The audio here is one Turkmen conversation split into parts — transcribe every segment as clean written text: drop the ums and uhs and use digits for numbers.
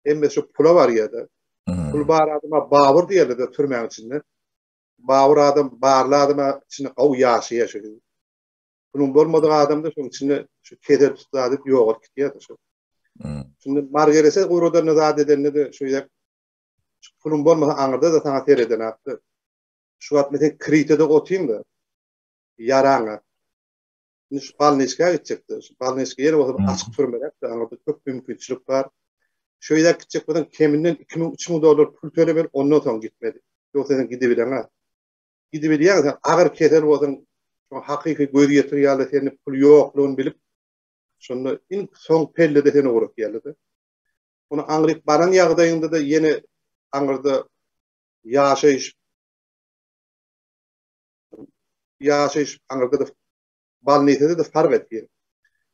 Hemme şu pula barýar-da. Pul bar adama Babur diýerler-de türmäň içinde. Babur adam, barly adama içinde gowy ýaşaýar şu. Puluň bolmadyk adamda şoň içinde şu kesel tutsa diýip ýogalyp gitýär-de şu. Şimdi Margerese ugradan zat edende-de şu ýer şu puluň bolmasa aňyrda-da saňa seredenakdy. Şu wagt men Kritede otyň-da ýaraňa. Indi şu balniçka gitjekdi. Şu balniçka ýeri bolsa açyk türmeräk-de, aňyrda köp mümkinçilik bar. Şu ýere gitjek bolsaň keminden 2000, 3000 dollar pul tölemeli, ondan soň gitmeli. Ýogsa sen gidibileňä. Gidibilýäň sen agyr kesel bolsaň, şoň hakyky göz ýetir ýaly seni pul ýoklugyny bilip, şonda iň soň pellede seni ugratýarlar-da. Ony aňryk baran ýagdaýyňda-da ýene aňyrda ýaşaýyş ýaşaýyş aňyrda-da balnisede-de fark etýär.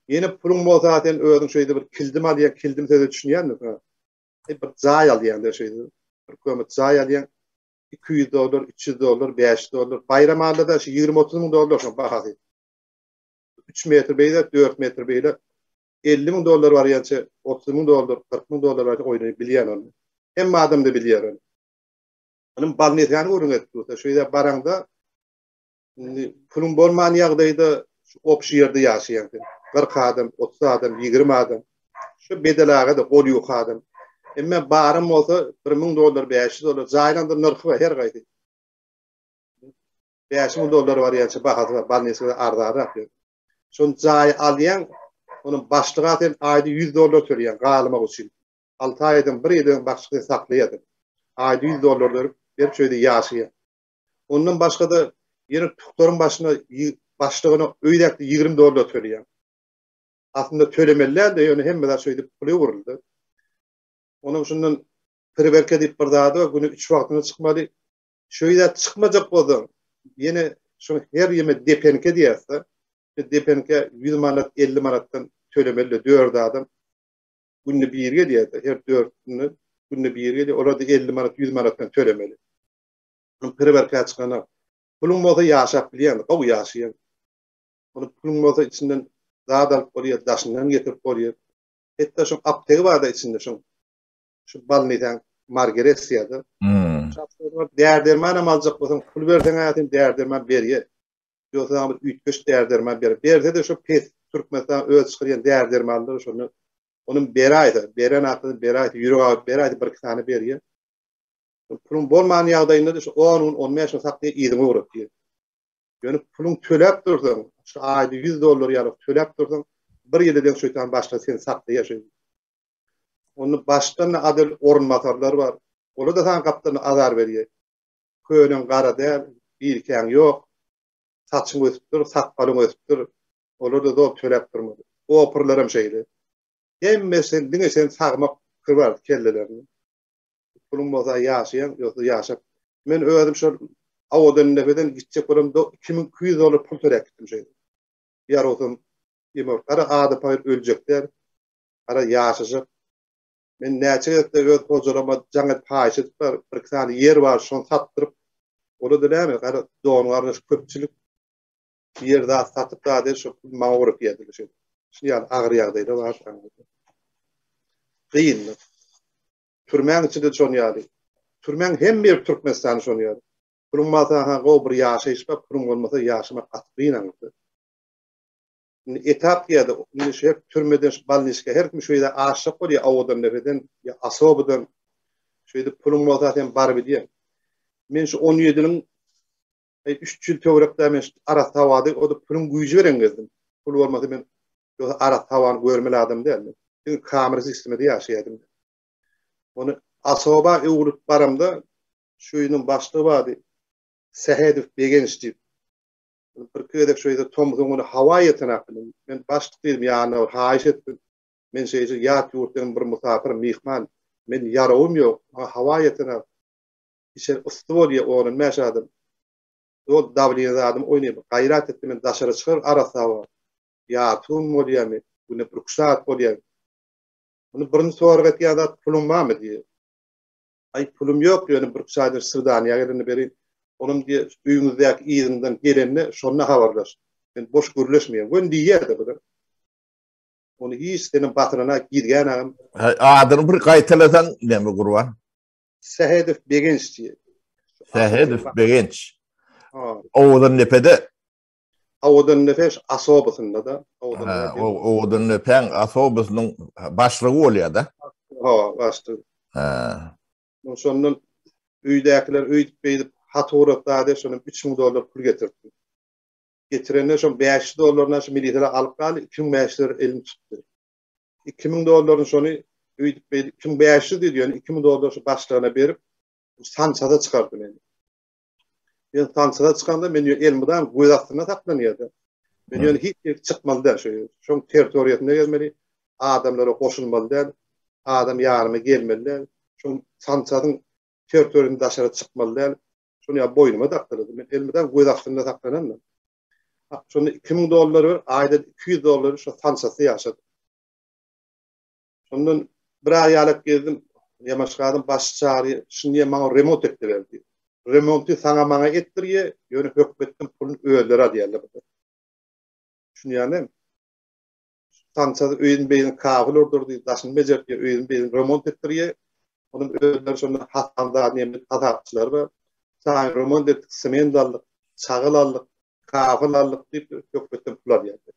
Ýene puluň bolsa sen özüň şeýle bir kildim alýaň, kildim söze düşünýänmi? Bir jaý alýaň-da şeýle. Bir kömür jaý alýaň. 200 dollar, 300 dollar, 500 dollar. Baýram alda-da şu 20-30 müň dollar şoň bahasy. 3 metr beýle, 4 metr beýle. 50 müň dollar barýança 30 müň dollar, 40 müň dollar barýança oýnaýyp bilýän ony. Hemme adam-da bilýär ony. Onuň balnisany gürrüň edip dursa, şu ýere baraňda indi puluň bolman ýagdaýda şu obşi ýerde ýaşaýaň sen. 40 adam, 30 adam, 20 adam. Şu bedel aga-da gol ýok adam. Emme baryň bolsa 1000 dollar, 500 dollar jaýlaryň-da nyrhy bar her gaýsy. 5000 dollar barýança bahasy bar, balnisada arzanrak ýör. Şony jaýy alýaň, onuň başlyga sen aýda 100 dollar töleýäň galmak üçin. Alty aýdan bir ýyl öň başlyk seni saklaýardy. Aýda 100 dollar berip, berip şeýde ýaşaýar. Ondan başga-da ýene tuktaryň başyna başlygyna öýdäkde 20 dollar töleýär. Aslynda tölemeli däldi, ýöne hemme zat şeýdip pula öwrüldi. Onuň şundan priwerka diýip bir zady bar, güne 3 wagtyna çykmaly. Şeýde çykmajak bolsaň, ýene şuny her ýeme depenke diýerse, depenke 100 manat, 50 manatdan tölemeli 4 adam. Günde biri gelýär-de, her dört günde günde biri gelýär. Olar-da 50 manat, 100 manatdan tölemeli. Munuň priwerka çykana. Puluň bolsa ýaşap bilýäň, gowy ýaşaýaň. Munuň puluň bolsa içinden zat alyp bolýar, daşyndan getirip bolýar. Hatda şoň aptegi bar-da içinde şoň. Şu balnisaň Margeresiýada. Hmm. Däri-derman hem aljak bolsaň, pul berseň-ä sen däri-derman berýär. Ýogsa saňa bir üýtgeş däri-derman berer. Berse-de şo pes Türkmenistan öz çykarýan däri-dermanlary şonda onuň beräýse, beren aklyny beräýse, ýürek agyryp beräýse bir-iki sany berýär. Puluň bolman ýagdaýynda-da şu on gün, on bäş gün saklaýar, yzyňa ugratýar. Ýöne puluň töläp dursaň, şu aýda 100 dollar ýaly töläp dursaň, bir ýyla deň şeýtan başlygy seni saklaýar şeýdip. Onda başdan-da adyl orunbasarlar bar. Olar-da saňa gapdalynda azar berýär. Köneň gara däl, birkäň ýok. Saçyň ösüpdir, sakgalyň ösüpdir. Olar-da zor töläp durmaly. Opurlaram şeýle. Hemmesi diňe seni sagmak pikiri bar kellelerinde. Puluň bolsa ýaşaýaň, ýogsa ýaşap. Men özüm şol Awadandepeden gitjek bolamda 2200 dollar pul töläp gitdim şeýdip. Ýarowsam ýemek. Gara ada paýyr öljek däl. Gara ýaşajak. Men näçe gezekde öz hojalygyma jaň edip haýyş edip bar, bir iki sany ýer bar, şony satdyryp, ola-da näme, gara dogan-garyndaş köpçülik ýer zat satyp zat edip şo pul maňa ugrap ýerdiler şeýdip. Şuny ýaly agyr ýagdaýlar bar. Kyn. Türmäň içinde şon ýaly. Türmäň hemme ýeri Türkmenistanda şon ýaly. Puluň bolsa ha gowy bir ýaşaýyş bar, puluň bolmasa ýaşamak gaty kyn aňyrda. Indi etap diýýärdi, indi şu her türmeden şu balniçka her kim şu ýere aşjak bolýar Owadandepeden ýa Asobadan. Şeýdip puluň bolsa sen baryp edýäň. Men şu on ýediniň üç ýyl töwerekde men şu arassa howada o-da puluň güýji bilen gezdim. Pul bolmasa men ýogsa arassa howany görmeli adam däl men. Diňe kamera sistemada ýaşaýardym. Ony Asoba öwrülip baramda şu ýylyň başlygy bardy. Sähedow Begenç diýip. Birki gezek şeýle tomsuň güni hawa ýetenak bilen, men başlyk diýdim, ýanyna bir haýyş etdim. Men şeýle ýat ýurtdan bir mysapyr, myhman. Men ýarawym ýok, maňa hawa ýetenak. Içeri yssy bolýar, on-on bäş adam. Ol dawleniýe zadym oýnaýar. Gaýrat etdi, men daşary çykar, arassa hawa. Ýarty gün bolýarmy, günde birküç sagat bolýar. Muny birinji sorag etýän zat puluň barmy diýýär. Aý, pulum ýok, ýöne birki aýdan Syrdanýa gelende berin. Onam diýýär, öýüňizdäki yzyňdan gelende şonda habarlaş. Men boş gürleşmeýän. Göni diýýär-de bular. Ony hiç seniň batyryna girgänagam. Adyny bir gaýtalasaň näme Gurban? Sähedow Begenç diýip. Sähedow Begenç. Owadan depede. Owadan depe asobasynda-da. Owadan depäň asobasynyň başlygy bolýar-da. Ha, başlygy. Ha. Şondan öýdäkiler öýdüp beýdip hat ugratdy, şondan 3000 dollar pul getirdi. Getirende şoň 500 dollaryny şu milisiýalar alyp galdy, 2500 dollar elim tutdy. 2000 dollaryny şony öýdüp beýdip 2500 diýdi, ýöne 2000 dollar şu başlygyna berip sançada çykardy meni. Men sançada çykanda men elmydam göz astynda saklanýardy. Men ýöne hiç ýere çykmaly däl şu. Şoň territoriýasynda gezmeli, adamlara goşulmaly däl, adam ýanyma gelmeli däl. Şoň sançadyň territoriýasyndan daşara çykmaly däl. Şony ýa boýnuma dakdylar. Men elmydam göz astynda saklanandym. Şonda 2000 dollar ber, aýda 200 dollar şo sançasy ýaşadym. Şondan bir aý ýalak gezdim. Ýamaşgadyň baş çary, şuny diýe maňa remont etdirer diýip. Remonty saňa maňa etdirýe, ýöne hökmetden puluny özleri alýarlar. Düşünýäňmi? Sançasy öýüni beýni kabul urdurdy, daşyny bejertdi, öýüni beýni remont etdirýe. Onuň özleri şonda hasan zat näme hasapçylary bar. Saň remont etdik, sement aldyk, çagyl aldyk, kafel aldyk diýip hökmetden pul alýarlar.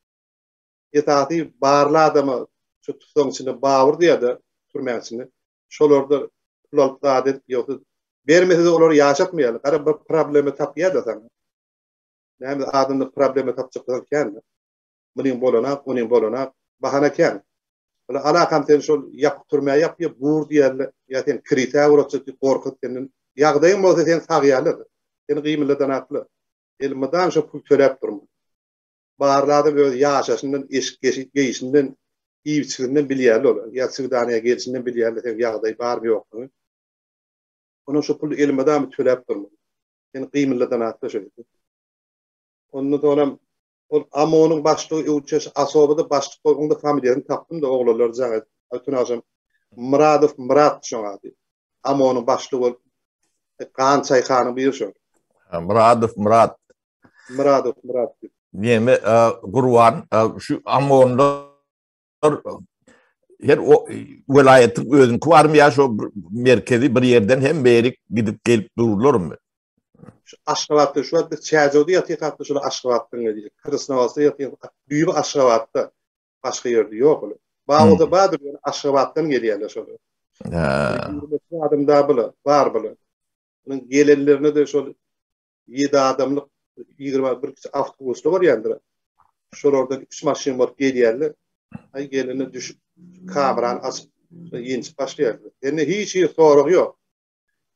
Esasy barly adama şu tutsaň içinde babyr diýýär-de, türmäň içinde. Şolarda pul alyp zat edip, ýogsa bermese-de olary ýaşatmaýarlar. Gara bir problema tapýar-da saňa. Näme adamda problema tapjak bolsaň kän. Munyň bolanak, onuň bolanak, bahana kän. Ol alakam sen şol ýapyk türmä ýapýa, bur diýerler, ýa sen kirisä uratjak diýip gorkup senden ýagdaýyň bolsa seni sagýarlar. Seni gymyldadanaklar. Elmydam şo pul töläp durmaly. Barly adam öz ýaşaşyndan, eşik geýşinden, iýip-içgisinden bilýärler olar. Ýa swidaniýa gelşinden bilýärler seň ýagdaý barmy ýoklugyny. Onuň şo puly elmydama töläp durmaly. Seni gymyldadanaklar şeýdip. Ondan soňam ol OMON-yň başlygy Öwçeş Asobada başlyk bolup, oň-da familiýasyny tapdym-da, oglanlar jaň edip, öten agşam Myradow Myrat şoň ady. OMON-yň başlygy bolup, gan çaýkanyň biri şol. Myradow Myrat. Myradow Myrat diýip. Neme, Gurban, şu OMON-lar her welaýatyň özüňki barmy ýa şo merkezi bir ýerden hem berik gidip gelip durlarmy? Şu Aşgabatda şu wagt biz Çärjewde ýatyrkak şol Aşgabatdan gelýär. Krasnowodskda ýatyrkak düýbi Aşgabatda. Başga ýerde ýok ol. Bar bolsa bardyr ýöne Aşgabatdan gelýärler şol. Hä. Adam da bula, bar bula. Munuň gelenlerine de şol 7 adamlyk 21 kişi awtobusda barýandyr. Şolardan 3 maşyn bolup gelýärler. Aý gelende düşüp kamerany açyp ýençip başlaýarlar. Sende hiç hili sorag ýok.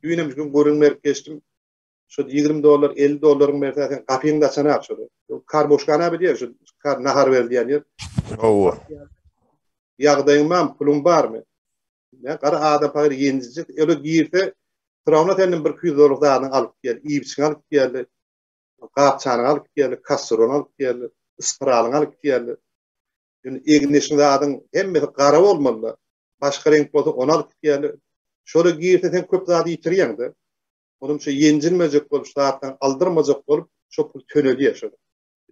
Düýnem şu gün gürrüň berip geçdim. Şo 20 dollar, 50 dollaryň berse sen gapyňy da açanak şo. Karboşkana bilýär şu kar nahar berilýän ýer. Hawa. Ýagdaýyň barmy, puluň barmy? Ne gara adam pahyr ýenjijek, öle girse, Firawna senden bir 200 dollar zadyny alyp gel, iýip-içiňi alyp geldi, gapçanyňy alyp geldi, kasserony alyp geldi, ispiralyňy alyp geldi. Ýöne egin-eşiň zadyň hemmesi gara bolmaly. Başga reňk bolsa ony alyp gitýärler. Şola girse sen köp zady ýitirýäň-de. Onuň üçin ýenjilmejek bolup, şu zatdan aldyrmajak bolup, şo pul tölelýär şol.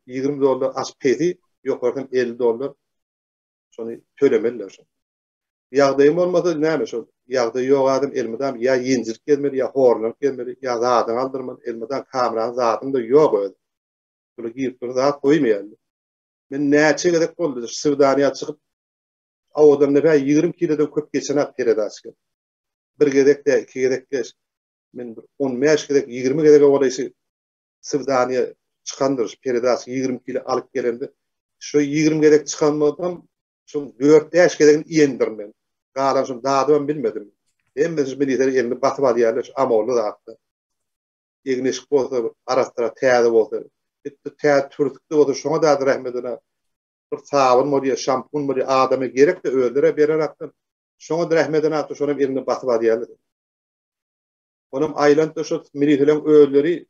20 dollar aş pesi, ýokarsam 50 dollar şony tölemeliler şo. Ýagdaýyň bolmasa näme şol ýagdaýy ýok adam elmydam ýa ýenjilip gezmeli, ýa horlanyp gezmeli, ýa zadyňy aldyrmaly, elmydam kameranyň zadyň-da ýok özi. Şola girip duran zat goýmaýarlar. Men näçe gezek boldy, swidaniýa çykyp, Owadan depä 20 kilodan köp geçenak peredaçka. Bir gezek däl, iki gezek geç. Men bir 15 gezek, 20 gezege golaý swidaniýa çykandyr, şu peredaçka 20 kilo alyp gelende. Şu 20 gezek çykan bolsam, şu 4-5 gezegini iýendirin men. Galan şuny dadybam bilmedim. Hemmesi şu miliser elini basyp alýarlar şu amolly zatda. Egin-eşik bolsa, arassarak täze bolsa, etdi täze türsük-de bolsa şoňa da rehmedine bir sabyn bolýar, şampun bolýar, adama gerek-de özlere berer akdan. Şoňa da rehmedine atdy, şonam eline basyp alýarlar. Onam aýlanyp-da şo miliseleň özleri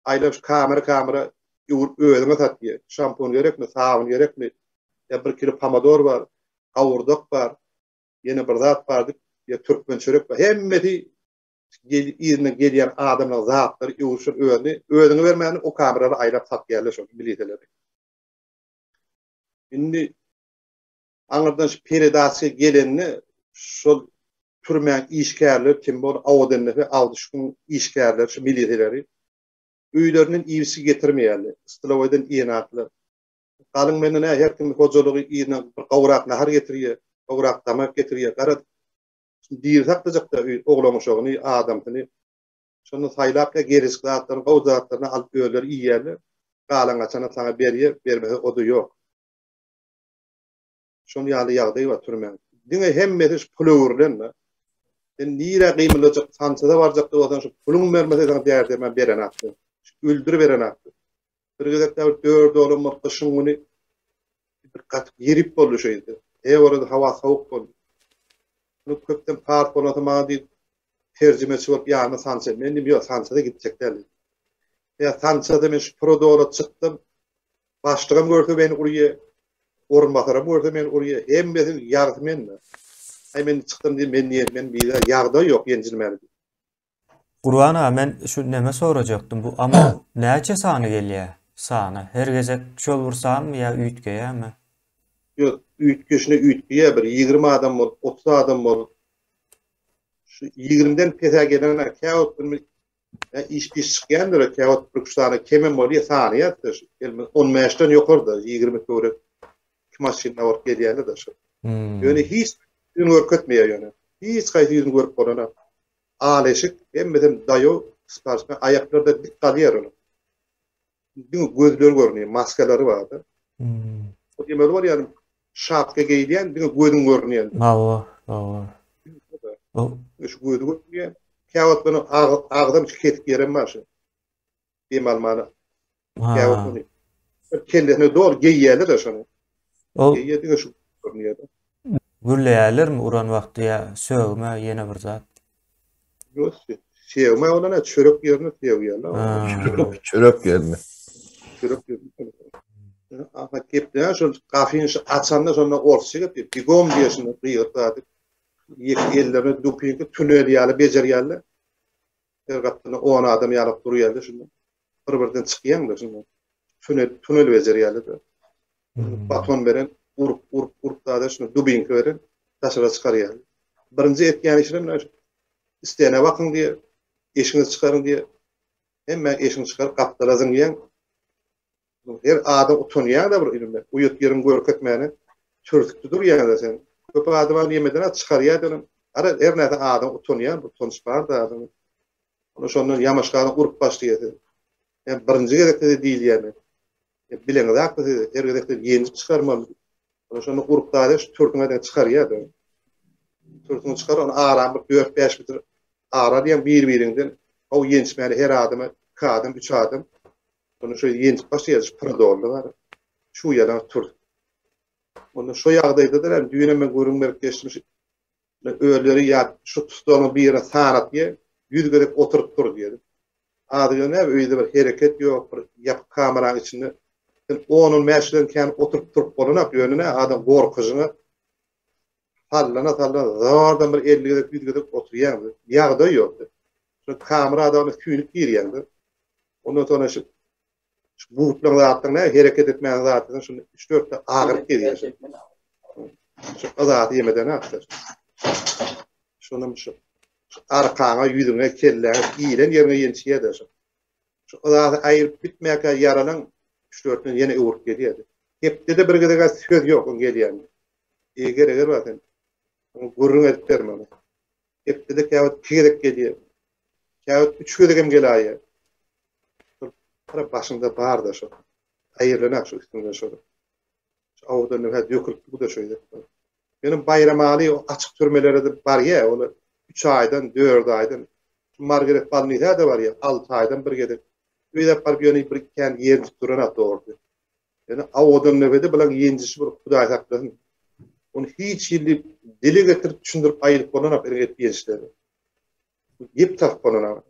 aýlanyp şu kamera-kamera öwürip özüňe satýar. Şampun gerekmi, sabyn gerekmi, ýa bir kilo pomidor bar, gawurdak bar, ýene bir zat bar diýip, ýa türkmen çörek bar. Hemmesi yzyndan gelýän adamlaryň zatlary öwrüp şol özüni, özüňe bermäni o kameralary aýlap satýarlar şol miliseleri. Indi. Aňyrdan şu peredaçka gelende şol türmäň işgärleri kim bol Awadendepe Awdyşkyň işgärleri şu miliseleri öýlerinden iýip-içgi getirmeýärler. Stolowoýdan iýenaklar. Galyň menden nä her kim hojalygy yzyna bir gowrak nahar getirýär, gowrak damak getirýär. Garaz, diri saklajak-da öý oglan-uşagyny, adamsyny. Şonda saýlap ýa gerejik zatlaryny, gowy zatlaryny alyp özleri iýýärler. Galan-gaçanyny saňa berýär, bermese o-da ýok. Şon ýaly ýagdaý bar türmäň. Diňe hemmesi şu pula öwrülen-de. Sen nirä gymyldajak, sançada barjak-da bolsaň şu puluň bermese saňa däri-derman berenakdy. Öldüriberenakdy. Bir gezek bir dört oglan bir gyşyň güni bir gaty grip boldy şo ýerde. He orada hawa sowuk boldy. Bunu köpden part bolasa maňa diýip terjimeçi bolup ýanyna sança. Men diýdim, ýok, sançada gitjek däl. Ýa sançada men şu prodola çykdym. Başlygam görse meni urýa, orunbasaram görse meni urýa, hemmesi ýagysy mende. Aý men çykdym diýdim, men diýen, men bize ýagdaý ýok ýenjilmäli diýip. Gurban aga men şu neme sorajakdym bu ama näçe sany gelýä sany her gezek şol bir sanmy ýa üýtgeýämi? Ýok üýtgeşine üýtgeýä bir 20 adam bolup 30 adam bolup şu 20-den pesä gelene käwagt bir iş piş çykýandyr käwagt bir üç sany kemem bolýa sany ýa şu 15-den ýokarda 20 töwerek iki maşynda bolup gelýärler-de şu. Ýöne hiç ýüzüni görkezmeýär ýöne. Hiç haýsy ýüzüni görüp bolanok. Al eşik, hemmesem daýaw, sportsmen, aýaklary-da dik galýar onuň. Diňe gözleri görünýär, maskalary bar-da. O diýmeli bor ýaly, şapka geýilýän, diňe gözüň görünýän. Hawa, hawa. Şu gözi görünýär. Käwagt munuň agzam kesik ýerem bar şu. Dem almana. Käwagt ony kellesine doly geýýärler-de şony. Ol geýýär diňe şu görünýär. Gürleýärlermi uran wagty ýa sögme ýene bir zat? Ýok, sögme bolana çörek ýerine sögýärler. Çörek ýerine. Çörek ýerine. Aha gepleýär şol gafyny şu açanda şonda orsça gepleýär. Bigom diýýär şunda gygyryp zady. Ýeke ellerine dupinki tünel ýaly bejerýärler. Her gapdalda on adam ýalak durýardy şunda. Bir-birden çykýaň-da şunda. Tünel, tunel bejerýärler-de. Baton beren, urup, urup, urup zada şunda dubinka beren, daşara çykarýarlar. Birinji etýän işleri näme? Istene bakyň diýýär, eşiňizi çykaryň diýýär. Hemme eşiňi çykaryp gapdala zyňýaň. Her adam utanýar-da bir ýerde. Uýat ýeriňi görkezmäne türsükde durýaň-da sen. Köp adam ýemeden çykarýar-da. Ara her näse adam utanýar, bir utanç bar-da adamda. Ony şondan ýamaşgany urup başlaýar sizi. Ýa birinji gezek size diýilýärmi? Ýa bileňizakmy siz her gezek sizi ýenjip çykarmaly. Ony şonda urup daýa şu türsüňe çykarýar-da. Türsüňi çykar, ony aram bir 4-5 metr ara diýen bir-biriňden o ýençmäni her adama 2 adam, 3 adam Onda şo ýenjip başlaýar, şu prodolda bar. Şu ýalan tur. Onda şo ýagdaýda-da hem düýn men gürrüň berip geçdim. Şu özleri ýa şu tussaglaryň birine sanat diýe, 100 gezek oturyp dur diýdi. Adyga näme öýde bir hereket ýok, bir ýapyk kameranyň içinde. Sen 10-15 bilen kän oturyp turup bolanok, ýöne näme adam gorkujyna sallana sallana zordan bir 50 gezek 100 gezek oturýaň. Ýagdaý ýok. Şu kamera adamy süýnüp girýäň. Ondan sonra şu şu butlaň zatlaň näme hereket etmäň zatlaň şunu 3-4 de agyryp gelýär. Şu azaty ýemeden akdyr. Şonam şu arkaňa, ýüzüňe, kelläňe giren ýeriňe ýençýär-de şu. Şu azaty aýryp bitmäkä ýaralaň 3-4-den ýene öwrüp gelýär. Hepdede bir gezek söz ýok oň gelýänine. Eger eger bar sen. Gürrüň edip berme. Hepdede käwagt iki gezek gelýär. Käwagt üç gezek hem geläýýär. Şol para başyňda bar-da şol. Aýrylanak şu üstüňden şol. Şu awdan nöhä dökülip bu-da şeýle. Ýöne Baýramaly o açyk türmelere-de barýar, ol üç aýdan, dört aýdan. Şu Margaret bolnisa-da barýar, alty aýdan bir gezek. Öýdäp baryp ýöne bir kän ýenjip duran-a dogrudy. Ýöne owadan nöbede bulaň ýenjişi bir Hudaý saklasyn. Ony hiç hili dile getirip düşündirip aýylyp bolanok iriň edip ýenjişleri. Gep tapyp bolanok.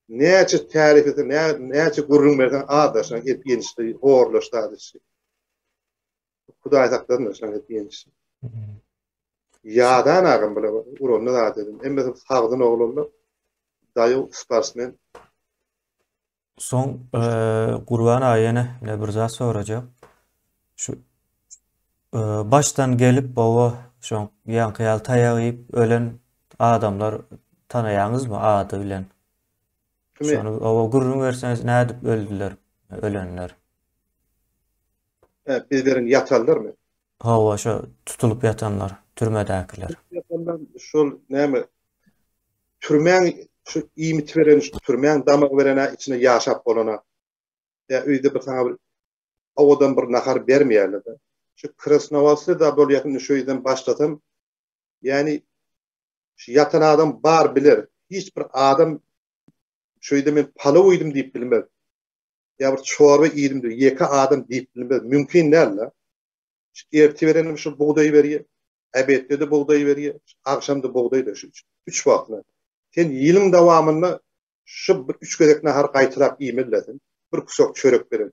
Näçe tärik etseň, näçe gürrüň berseň az-da şuň edip ýenjişleri, horlaş zat işi. Hudaý saklasyn şuň edip ýenjişi. Ýadan agam bular uranda zat edin. Hemmesi sagdyn oglanlar. Daýaw sportsmen. Soň Gurban aga ýene ne bir zat sorajak. Şu. Başdan gelip baba şoň ýaňky ýaly taýak iýip ölen adamlar tanaýaňyzmy ady bilen? Kimi? Şony oba gürrüň berseňiz nädip öldüler ölenler? Hä, bizleriň ýatanlarmy? Hawa şo tutulyp ýatanlar, türmedäkiler. Ýatanlar şol näme türmäň şu iýmit beren şu türmäň damagy berenä içine ýaşap bolana. Ýa öýde bir saňa bir owadan bir nahar bermeýärler-de. Şu Krasnowodskda bolýasyn indi şu ýerden başlasam, ýani şu ýatan adam bar biler. Hiç bir adam şu ýerde men palaw iýdim diýip bilmez. Ýa bir çorba iýdim diýip ýeke adam diýip bilmez. Mümkin däl-de. Şu ertir berenim şu bugdaý berýär. Obedde-de bugdaý berýär, agşam-da bugdaý-da şu üç wagtyna. Sen ýylyň dowamynda Şu bir üç gezek nahar gaýtalap iýmeli-dä sen. Bir kusok çörek beren.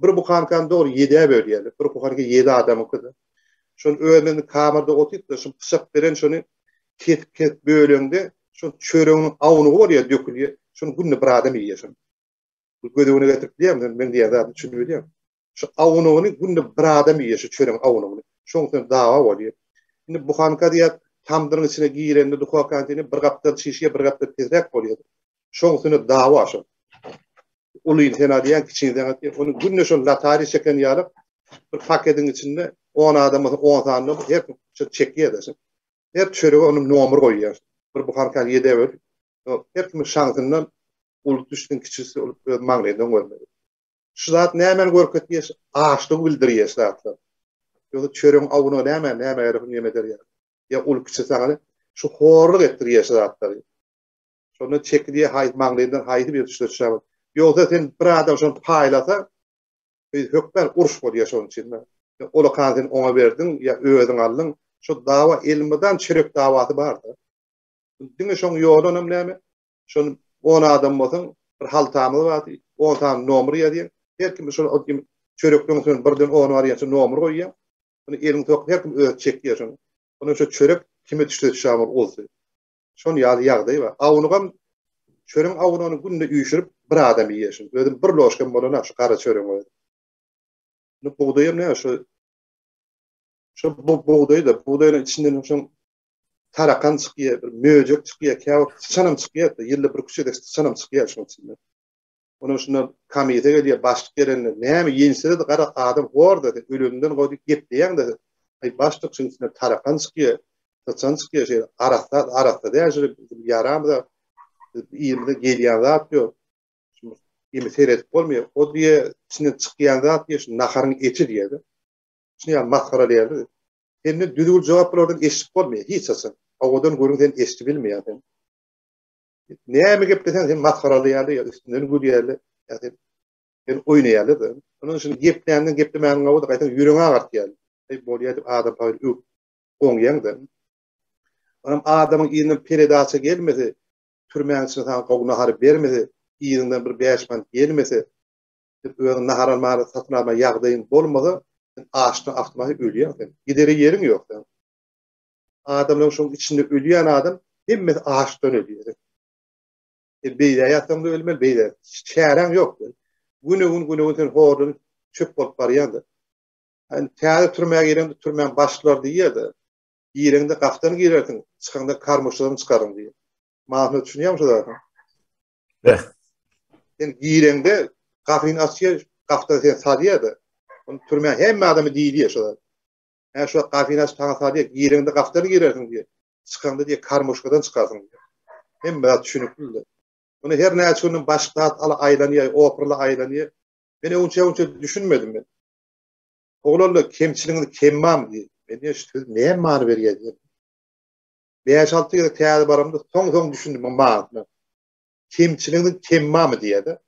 Bir buhankany dogry ýedä bölýärler. Bir buhanka ýedi adamyňkydy. Şony özümiz kamerada otyp-da, şony pyçak beren şony kesip-kesip böleňde, şol çöreginiň awunygy bolýar, dökülýär. Şony günde bir adam iýýär şony. Göz öňüne getirip bilýärmiň sen meň diýýän zadymy düşünip bilýärmiň? Şu awunygyny günde bir adam iýýär şu çöregiň awunygyny. Şoň üçin dawa bolýar. Indi buhanka diýýär, tamdyryň içine girende duhowkanyň içine bir gapdal çişýär, bir gapdal pesräk bolýar. Şoň üstüne dawa şol. Ulyny sen alýaň, kiçini sen alýaň. Ony günde şol lotariýa çeken ýaly bir pakediň içinde on adam bolsa on sany her kim şol çekýär-de şol. Her çörege onuň nomer goýýar. Bir buhankany ýedä bölüp, her kimiň şansyndan uly düşsün, kiçisi ol öz maňlaýyndan görmeli. Şu zat nämäni görkezýär? Açlygy bildirýär şu zatlar. Ýogsa çöregiň awunyna näme, näme gerek ony ýeme derýär. Ýa uly kiçi saňa şu horluk etdirýär şu zatlary. Şonda çekilýär haýsy maňlaýyndan haýsy bir düşse düşer. Ýogsa sen bir adam şony paýlasa, hökmän uruş bolýar şonuň üçin. Olakan sen oňa berdiň ýa özüň aldyň. Şu dawa elmydam çörek dawasy barda. Diňe şoň ýolunam näme? Şony on adam bolsaň, bir haltamyz bardy, on sany nomer ýazýaň. Her kim şol o kim çörekden soň birden ona barýança nomer goýýaň. Ony eliň sokup her kim özi çekýär şony. Ondan şo çörek kime düşse düşer bolup oldy. Şon ýaly ýagdaý bar. Awunygam çöregiň awunyny günde üýşürip bir adam iýýär şony. Özem bir ložkam bolana şu gara çöregiň özi. Indi bugdaýam näme şu şu bugdaý-da bugdaýyň içinden şoň tarakan çykýar, bir möjek çykýar, käwagt syçanam çykýar, ýylda bir küçe gezek syçanam çykýar şonuň içinden. Onuň şunda komissiýa gelýär, başlyk gelende, näme ýençsede-de gara adam hor-da, sen öleninden goý diýip gepleýäň-de sen. Aý, başlyk, şunuň içinden tarakan çykýar, syçan çykýar, şeýle arassa, arassa däl, şeýle bizim ýaramyza, yzymyza gelýän zat ýok. Imi seredip bolmaýar. O diýýär, içinden çykýan zat diýýär, şu naharyň eti diýýär-de. Şuny ýaly masgaralaýarlar. Senden düzgün jogap bulardan eşidip bolmaýar hiç haçan. Owadan gürrüň sen eşidip bilmeýäň sen. Näme gepleseň sen masgaralaýarlar ýa üstünden gülýärler ýa sen sen oýnaýarlar-da. Onuň üçin gepländen geplemäniň gowudy gaýtam ýüregiňi agyrtýar. Eý bolýar diýip adam paýyr öwüp oňýaň-da. Onam adamyň yzyndan peredaça gelmese, türmäň içinde saňa gowy nahar bermese, yzyňdan bir bäş manat gelmese, Sen özüň nahar almaga, satyn almaga ýagdaýyň bolmasa, sen açdan awtomatik ölýäň sen. Gidere ýeriň ýok seň. Adamlaryň şoň içinde ölýän adam hemmesi açdan ölýär. Sen beýle ýatsaň-da ölmeli, beýle. Çäräň ýok. Güne-gün, güne-gün sen horlanyp çöp bolup barýaň-da. Indi täze türmä gireňde türmäň başlyklary diýýär-de, gireňde gapdan girersiň, çykaňda karmuşadan çykaryň diýýär. Manysyna düşünýäňmi şu zadyň? Beh. Sen gireňde gapyny açýar, gapdan seni salýar-da. Ony türmä hemme adamy diýilýär şo zat. Hä şu gapyny açyp saňa salýar, gireňde gapdan girersiň diýýär. Çykaňda diýýär, karmuşkadan çykarsyň diýýär. Hemme zat düşünikli-de. Muny her näçe günden başga zat ala aýlanýar, oprala aýlanýar. Men öňçe-öňçe düşünmedim men. Oglanlar kemçiligiňiz kemmam diýýär. Men diýýär, şu söz näme many berýär diýýär. Bäş-alty gezek täze baramda soň-soň düşündim muň manysyna. Kemçiligiňiz kemmamy diýýär-de.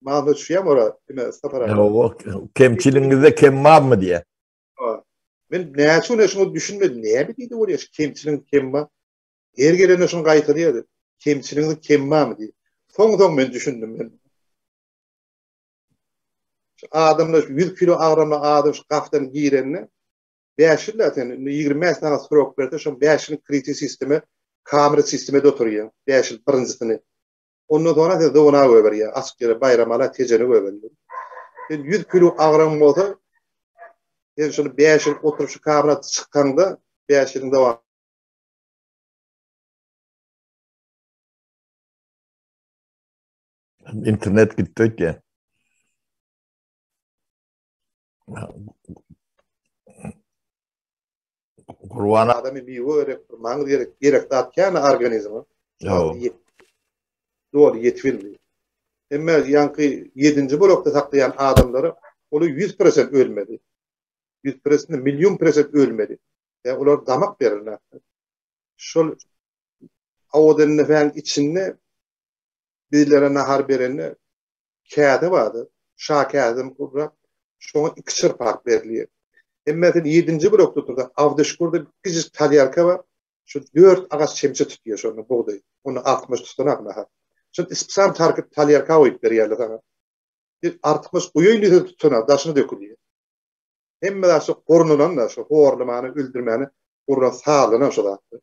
Manysyna düşýärmi ora? Kime Sapar aga? Ýok, kemçiligiňizde kemmammy diýýär. Men näçe güne şuňa düşünmedim. Näme diýdi bolýar şu kemçiligiň kemma? Her gelende şuny gaýtalýardy. Kemçiligiňiz kemmamy diýip. Soň-soň men düşündim men. Şu adamlar 100 kilo agramly adam şu gapdan girende Bäş ýyl-da sen, indi 25 saňa srok berse, şoň bäş ýylyň kriti sisteme, kamera sistemede oturýaň. Bäş ýyl birinjisini. Ondan soňra seni zona goýberýär, açyk ýere, Baýramala, Tejene goýberýär. Sen 100 kilo agramyň bolsa, Sen şuny 5 ýyl oturyp şu kamera çykaňda 5 ýylyň dowam Internet gitdi öýtýä. Gurban adamy miwe gerek, maňyz gerek, gerek zat kän organizme. Doly ýetip bilmeýär. Emma ýaňky ýedinji blokda saklaýan adamlara olar 100% ölmedi. 100% milýon prosent ölmedi. Ýa olar damak berilmedi. Şol Awadan içinde bizlere nahar berende käse bardy. Şa käsem gurap, şoňa iki çyrpak berilýär. Emma sen ýedinji blokda tursaň, Abdyşkurda kiçijik talýarka bar. Şu dört agaç çemçe tutýar şonda bugdaý. Ony artykmaç tutanak nahar. Şol ispsam tarkyp talýarka goýup berýärler saňa. Bir artykmaç guýaýyn diýse tutanak, daşyna dökülýär. Hemme zat şu gurnulan-da, şu horlamany, öldürmäni gurlan sazlanan şu zatlar.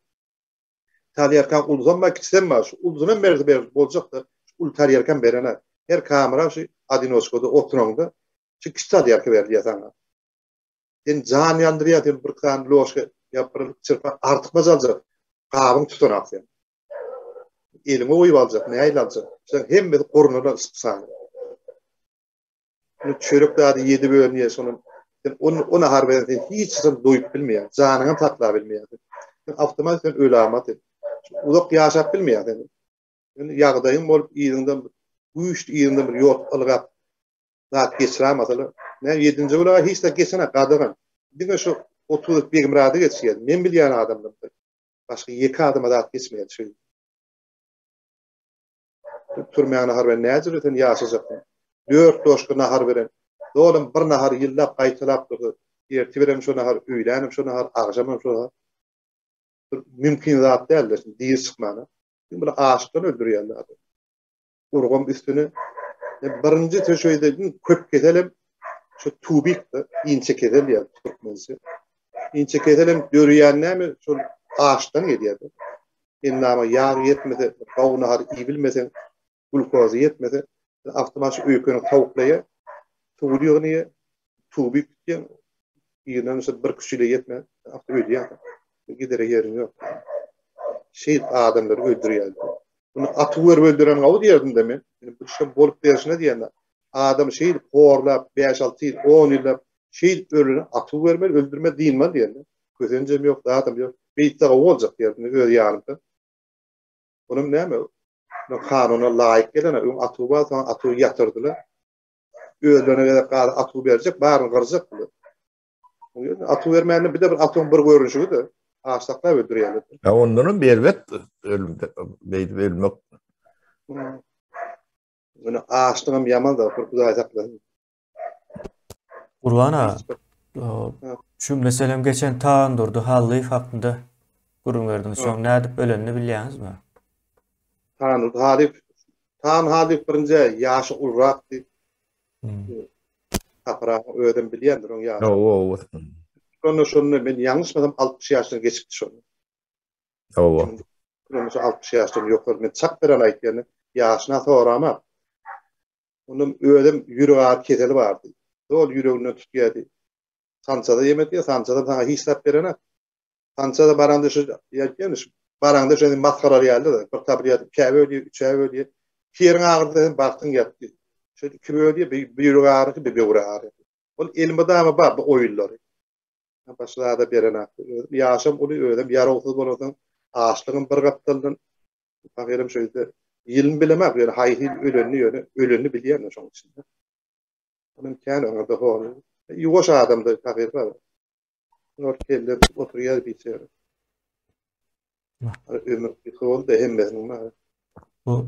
Talýarkaň ulusam bar, kiçisem bar. Şu ulusunam berse ber boljak-da, şu uly talýarkam berenak. Her kamera şu odinoçkada oturaňda şu kiçi talýarka berilýär saňa. Sen jan ýandyrýar, sen bir sany loşka ýa bir çyrpa artykmaç aljak, gabyň tutanak sen. Eliňe goýup aljak, nähili aljak? Şoň hemmesi gurnalan spsany. Indi çörek zady ýedi bölünýär şonuň. Sen on o nahar bilen sen hiç haçan doýup bilmeýäň, janyňam saklap bilmeýäň. Sen awtomat sen ölamat sen. Uzak ýaşap bilmeýäň sen. Indi ýagdaýyň bolup yzyňdan güýçli yzyňdan bir ýok ylgap zat geçirämasalar. Näme ýedinji bulaga hiç zat geçenak gadagan. Diňe şu 30 Begmyrady geçýär. Men bilýän adamdan. Başga ýeke adama zat geçmeýär şu. Türmäň nahar beren näjele sen ýaşajaksyň. Dört loşka nahar beren. Dolam bir nahary ýyllap gaýtalap dursa, ertirem şo nahar, öýlänem şo nahar, agşamam şo nahar. Bir mümkin zat däl-de, şindi diri çykmana. Şimdi bular açlykdan öldürýärler adamy. Urgam üstüne. Birinji töşeýde iň köp keselem şu tubik-de, inçe kesel diýýär türkmençe. Inçe keselem döreýän näme? Şol açdan gelýär-de. Endama ýag ýetmese, gowy nahar iýibilmeseň, glukoza ýetmese, awtomat öýkeniň sowuklaýar, suwy ýygnaýar, tuby bitýär, ýygnanyşy bir küçüle ýetmän, awto ölýär. Gidere ýeriň ýok. Şeýdip adamlary öldürýär. Bunu aty görüp öldüren gawy diýerdim-de men. Bu şo bolup berşine diýende, adam şeýdip horlap 5-6 ýyl, 10 ýyllap şeýdip ölene aty görmeli, öldürme dynmaly diýende. Kösenjem ýok, zadam ýok. Beýtse gowy boljak diýerdim öz ýanymda. Onuň näme? Kanuna laýyk gelene öň atuw bar, soň atuwy ýatyrdylar. Özlerine gezek gazy atuw berjek, baryny gyrjak bular. Atuw bermände bir de bir atuwyň bir görnüşigi-de aç saklap öldürýärler. Ya ondan hem erbet ölümde beýdip ölmek. Ýöne açlygam ýaman da, bir Hudaý saklasyn. Gurban aga, şu meselem geçen Tagandurdy Hallyýew hakynda gürrüň berdiňiz. Şoň nädip ölenini bilýäňizmi? Tagandurdy Hallyýew, Tagan Hallyýew birinji ýaşy ulurakdy. Sapar aga özem bilýändir oň ýaşyny. Hawa, hawa. Şonda şonda men ýalňyşmasam 60 ýaşdan geçipdi şonda. Hawa. Şonda 60 ýaşdan ýokary men çak beren aýtýan, ýaşyna soramak. Onuň özem ýürek agyry keseli bardy. Doly ýüreginden tutýardy. Sançada ýem etýär, sançada saňa hiç zat berenak. Sançada baranda şu ýa şu baraňda şony masgaralaýarlar-da. Bir tablet ikä bölýär, üçe bölýär. Ýeriň agyrsa hem bagtyň ýatdy. Şu iki bölýär, bir ýürek agyrysy, bir böwrek agyrysy. Ol elmydama bar bu oýunlary. Başga zada berenak. Özüm ýaşam uly, özem ýarawsyz bolansoň, açlygym bir gapdaldan Pahyram şeýde ýylyny bilemok, ýöne haýsy ýyl ölenini ýöne ölenini bilýän şoň içinde. Onuň kän oňa-da hol. Ýuwaş adamdy pahyr bar. Olar kelle oturýar biçäre. Ömür gysga boldy hemmesiniň bar. Bu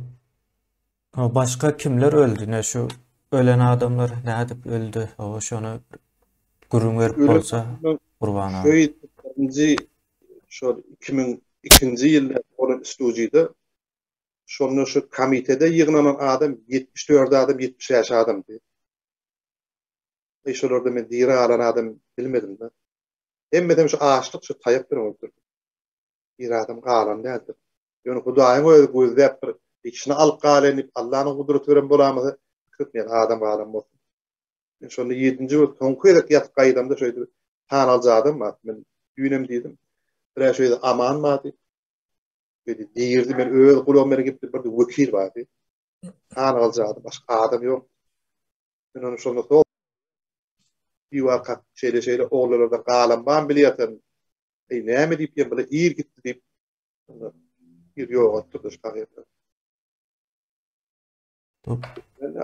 başga kimler öldi? Ne şu ölen adamlar nädip öldi? Hawa şony gürrüň berip bolsa Gurban aga. Şeýdip birinji şol 2002-nji ýylda bolan studiýada şonda şu komitede ýygnanan adam 74 adam 75 adamdy. Eý şolarda men diri galan adam bilmedim-de. Hemmesem şu açlyk şu taýak bilen öldürdi. Bir adam galan däldir. Ýöne Hudaýyň özi gözläp bir ikisini alyp galaýyn diýip Allanyň gudraty bilen bolamasa, pikir etmeýän adam galan bolsun. Men şonda ýedinji bir soňky gezek ýatyp gaýdamda şeýdip tanaljy adam bar. Men düýnem diýdim. Bir-ä şeýle Aman bardy. Şeýdi girdi men öz gulagym bilen gitdi bir wekil bardy. Tanaljy adam başga adam ýok. Men ony şonda so diwar kak şeýle şeýle oglanlardan galan barmy bilýärsen. Eý näme diýip ýa bile ir gitdi diýip. Bir ýogaltdy şu kagyzda.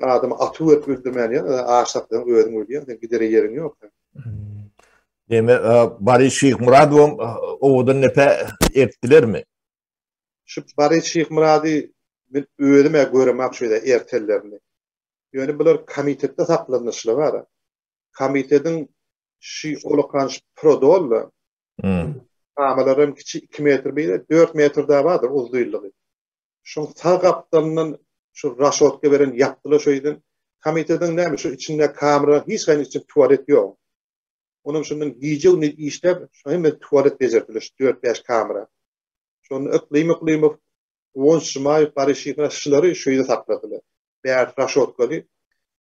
Adamy atyp berip öldürmän ýa aç saklasaň özüň ölýäň, sen gidere ýeriň ýok. Deme Baris Şyhmyradowam owadan depe ertdilermi? Şu Baris Şyhmyrady men özüm-ä göremok şu ýerde ertellerini. Ýöne bular komitetde saklanyşly bar. Komitetiň şu olakan şu prodolla. Kamalaram kiçi 2 metr beýle 4 metr da bardyr uzynlygy. Şoň sag gapdalyndan şu raşotka beren ýapdylar şo ýerden. Komitetiň näme şu içinde kamera hiç haýynyň içinde tualet ýok. Onam şondan gije-gündiz işläp şo hemme tualet bejerdiler şu dört-bäş kamera. Şonda Yklym Yklymow, Guwanç Jumaýew, Baryş Şyhmyrat şulary şu ýerde sakladylar. Bärsi raşotkaly.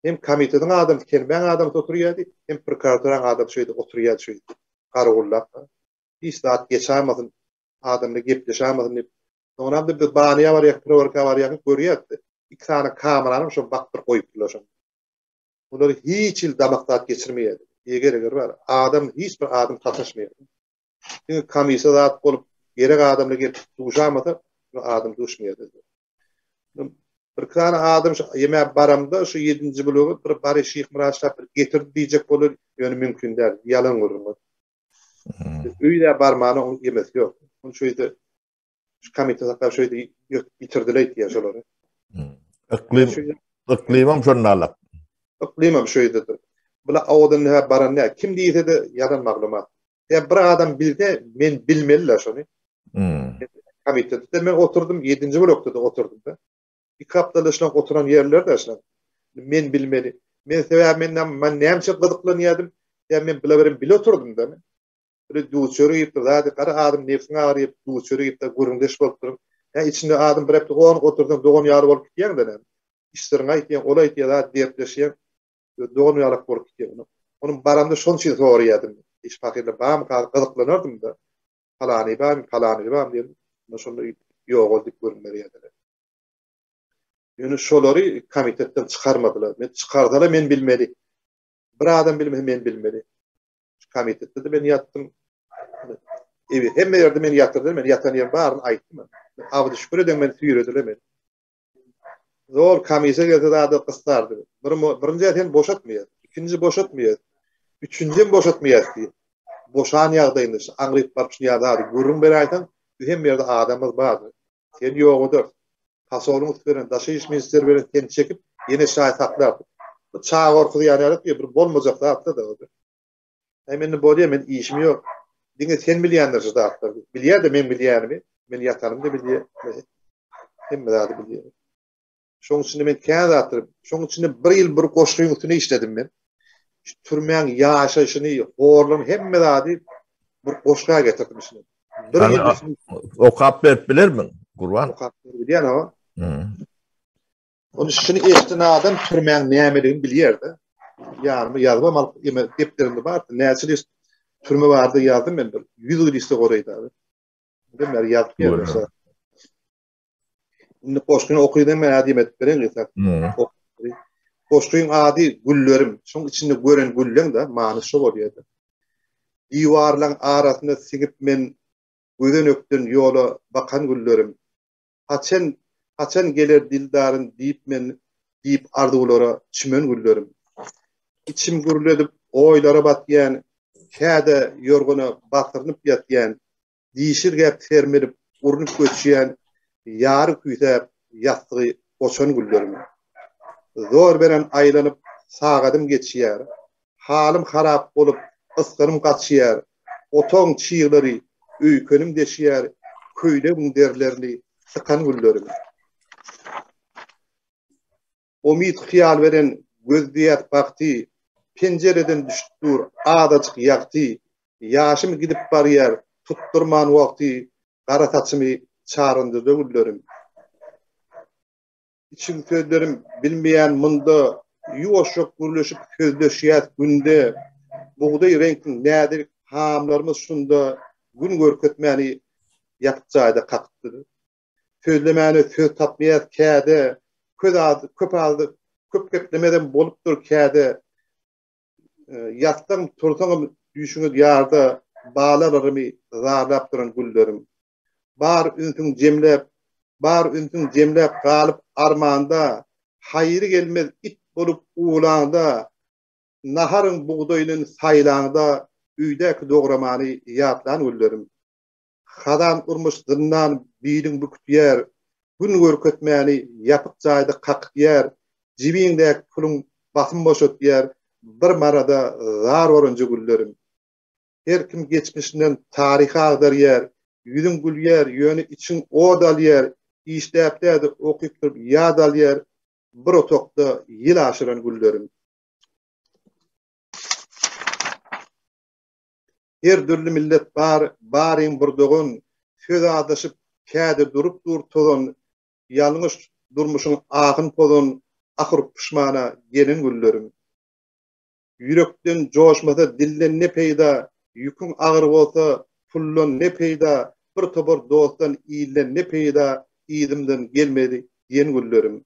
Hem komitetiň adamsy, Kelmäň adamsy oturýardy, hem prokuraturaň adamsy şu ýerde oturýardy şu ýerde. Garawullap. Hiç zat geçäýmesin, adamlar gepleşäýmesin diýip. Soňram-da biz banýa barýarys, prowerka barýarys, görýäris. Iki sany kameranam şo bakdyryp goýupdylar şony. Bular hiç hili damak zat geçirmeýärdi. Eger-eger bar, adam hiç bir adam sataşmaýardy. Diňe komissiýa zat bolup, gerek adamlar gelip duşamasa, adam duşmaýardy. Bir sany adam şu ýeme baramda şu 7-nji blogy bir Bary Şyhmyrat şap bir getirdi diýjek bolar, ýöne mümkin däl, ýalan gürrüň ol. Öýde barmana oň ýemesi ýok. Ony şu ýerde şu komitet saklap şu ýerde ýitirdiler diýýär şolary. Yklym yklymam şonda alak. Yklymam şu ýerdedir. Bula owadan näme baran näme kim diýse-de ýalan maglumat. Ýa bir adam bilse men bilmeli-le şony. Hmm. Komitetde men oturdym, 7-nji blokda-da oturdym da. Iki haftada şulan oturan ýerler-de şulan. Men bilmeli. Men sebäbi men näme, men näme üçin gyzyklanýardym? Ýa men bile bile oturdym da men. Bir duz-çörek iýip, zady gara adam nebsiň agyrýar, duz-çörek iýip, gürrüňdeş bolup durup. Ýa içinde adam bir hepde gon otursaň dogan ýaly bolup gitýäň-de näme. Iş syryňy aýtýaň, ol aýtýar, zat dertleşýäň. Dogan ýalak bolup gitýär. Onuň baranda şonuň üçin soraýardym. Iş pahyrlar barmyka gyzyklanardym-da. Palany barmy, palany barmy diýip, onda şonda ýok ol diýip gürrüň berýärdiler. Ýöne şolary komitetden çykarmadylar. Men çykarsalar men bilmeli. Bir adam bilmese men bilmeli. Şu komitetde-de men ýatdym. Ewi hemme ýerde meni ýatyrdylar. Men ýatan ýerim baryny aýtdym. Abdy şükür eden meni süýrediler meni. Zor komissiýa gelse zady gysardy. Bir birinji sen boşatmaýar. Ikinji boşatmaýar. Üçünji hem boşatmaýar diýip. Boşan ýagdaýynda şu aňryp baryp şuny ýa zady gürrüň beräýseň, biz hemme ýerde adamymyz bardy. Sen ýok ederis. Pasolyň üsti bilen daşary iş ministri bilen seni çekip ýene şaý saklardyk. Bu çaga gorkuzýan ýaly diýip bir bolmajak zatda-da o. Äý mende bolýa men işim ýok. Diňe sen bilýändir şu zatlary. Bilýär-de meň bilýänimi. Men ýatanym-da bilýär. Hemme zady bilýär. Şoň üçin men kän zatlar, şoň üçin bir ýyl bir goşgyň üstüne işledim men. Şu türmäň ýaşaýşyny, horlugyny hemme zady bir goşga getirdim şuny. Bir ýyl okap berip bilermiň, Gurban? Okap berip bilýän ama. Ony şuny eşden adam türmäň nämeligini bilýär-de. Ýanyma ýazybam alyp, ýeme depderimde bar. Näçe list türme barada ýazdym men bir 100 liste goraýdy abi. Ben bäri ýazyp geldim. Indi goşgyny okydan men adymy edip beren gysga. Goşgyň ady Güllerim. Şoň içinde gören gülleň-de many şo bolýar-da. Diwarlaň arasynda siňip men gözenekden ýola bakan güllerim. Haçan, haçan geler dildarym diýip men diýip arzuwlara çümen güllerim. Içim gürledip oýlara batýan, käde ýorgana basyrynyp ýatýan, Dişirgäp sermelip, urnup göçýän, Ýary küýsäp, ýassygy goçan güllerim. Zor beren aýlanyp, sagadym geçýär. Halym harap bolup, ysgynym gaçýar. Otagyň çyglary öýkenim deşýär, Köýnegiň derlerini sykan güllerim. Umyt-hyýal beren gözleýäs bagty, Penjireden düşüp dur azajyk ýagty, Ýaşym gidip barýar, tutdurman wagty, Gara saçymy çaryndyda güllerim. Içiň sözlerim bilmeýän munda. Ýuwaşjak gürleşip sözleşýäs günde, Bugdaý reňkli näzik hamlarymyz şunda Gün görkezmäni ýapyk jaýda kakypdyr. Sözlemäne söz tapmaýas käde, Köz az, köp az, köp geplemezem bolupdyr käde. Ýatsaň, tursaňam düýşüňe ýarda Balalarymy zarlap duran güllerim. Bar ünsüň jemläp, bar ünsüň jemläp galyp armanda, Haýry gelmez it bolup uwlaňda, Naharyň bugdaýlyn saýlaňda Öýdäki dogramany ýatlan günlerim. Hazan urmuş zyndan biliň bükütýär, Gün görkezmäni ýapyk jaýda kakypýar, Jibiňdäki puluň basym boşatýar, Bir marada zar oranja güllerim. Her kim geçmişinden taryh agdarýar, Ýüzüň gülýär, ýöne içiň ot alýar, Işläp däl-de, okyp durup ýat alýar, Bir otagda ýyl aşyran güllerim. Her dürli millet bar, baryň bir dogan, Söz azaşyp, käde durup dur tozan, Ýalňyş durmuşyň ahyn pozan, Ahyr puşmana gelen günlerim. Ýürekden joşmasa dilden ne peýda, Ýüküň agyr bolsa puldan ne peýda, Bir topar dostdan ilden ne peýda, Yzymdan gelmedi diýen günlerim.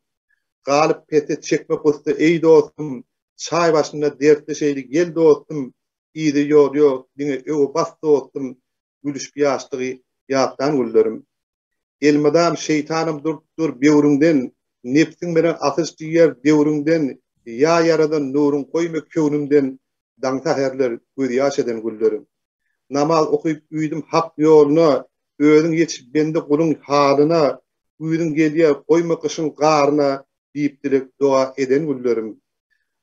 Galyp pese çekme gussa eý dostum, Çaý başynda dertleşeýli gel dostum, Yzy ýol ýok diňe öňe bas dostum, Gülüşip ýaşlygy ýatlan günlerim. Elmydam şeýtanam durup dur böwrüňden, Nebsiň bilen asyş diýer döwrüňden, Ýa ýaradan nuruň goýma köwnümden, Daň säherler gözýaş eden günlerim. Namaz okyp uýdum hak ýoluna, Özüň ýetiş bende guluň halyna, Güýzüň gelýär goýma gyşyň garyna, Diýip dileg doga eden günlerim.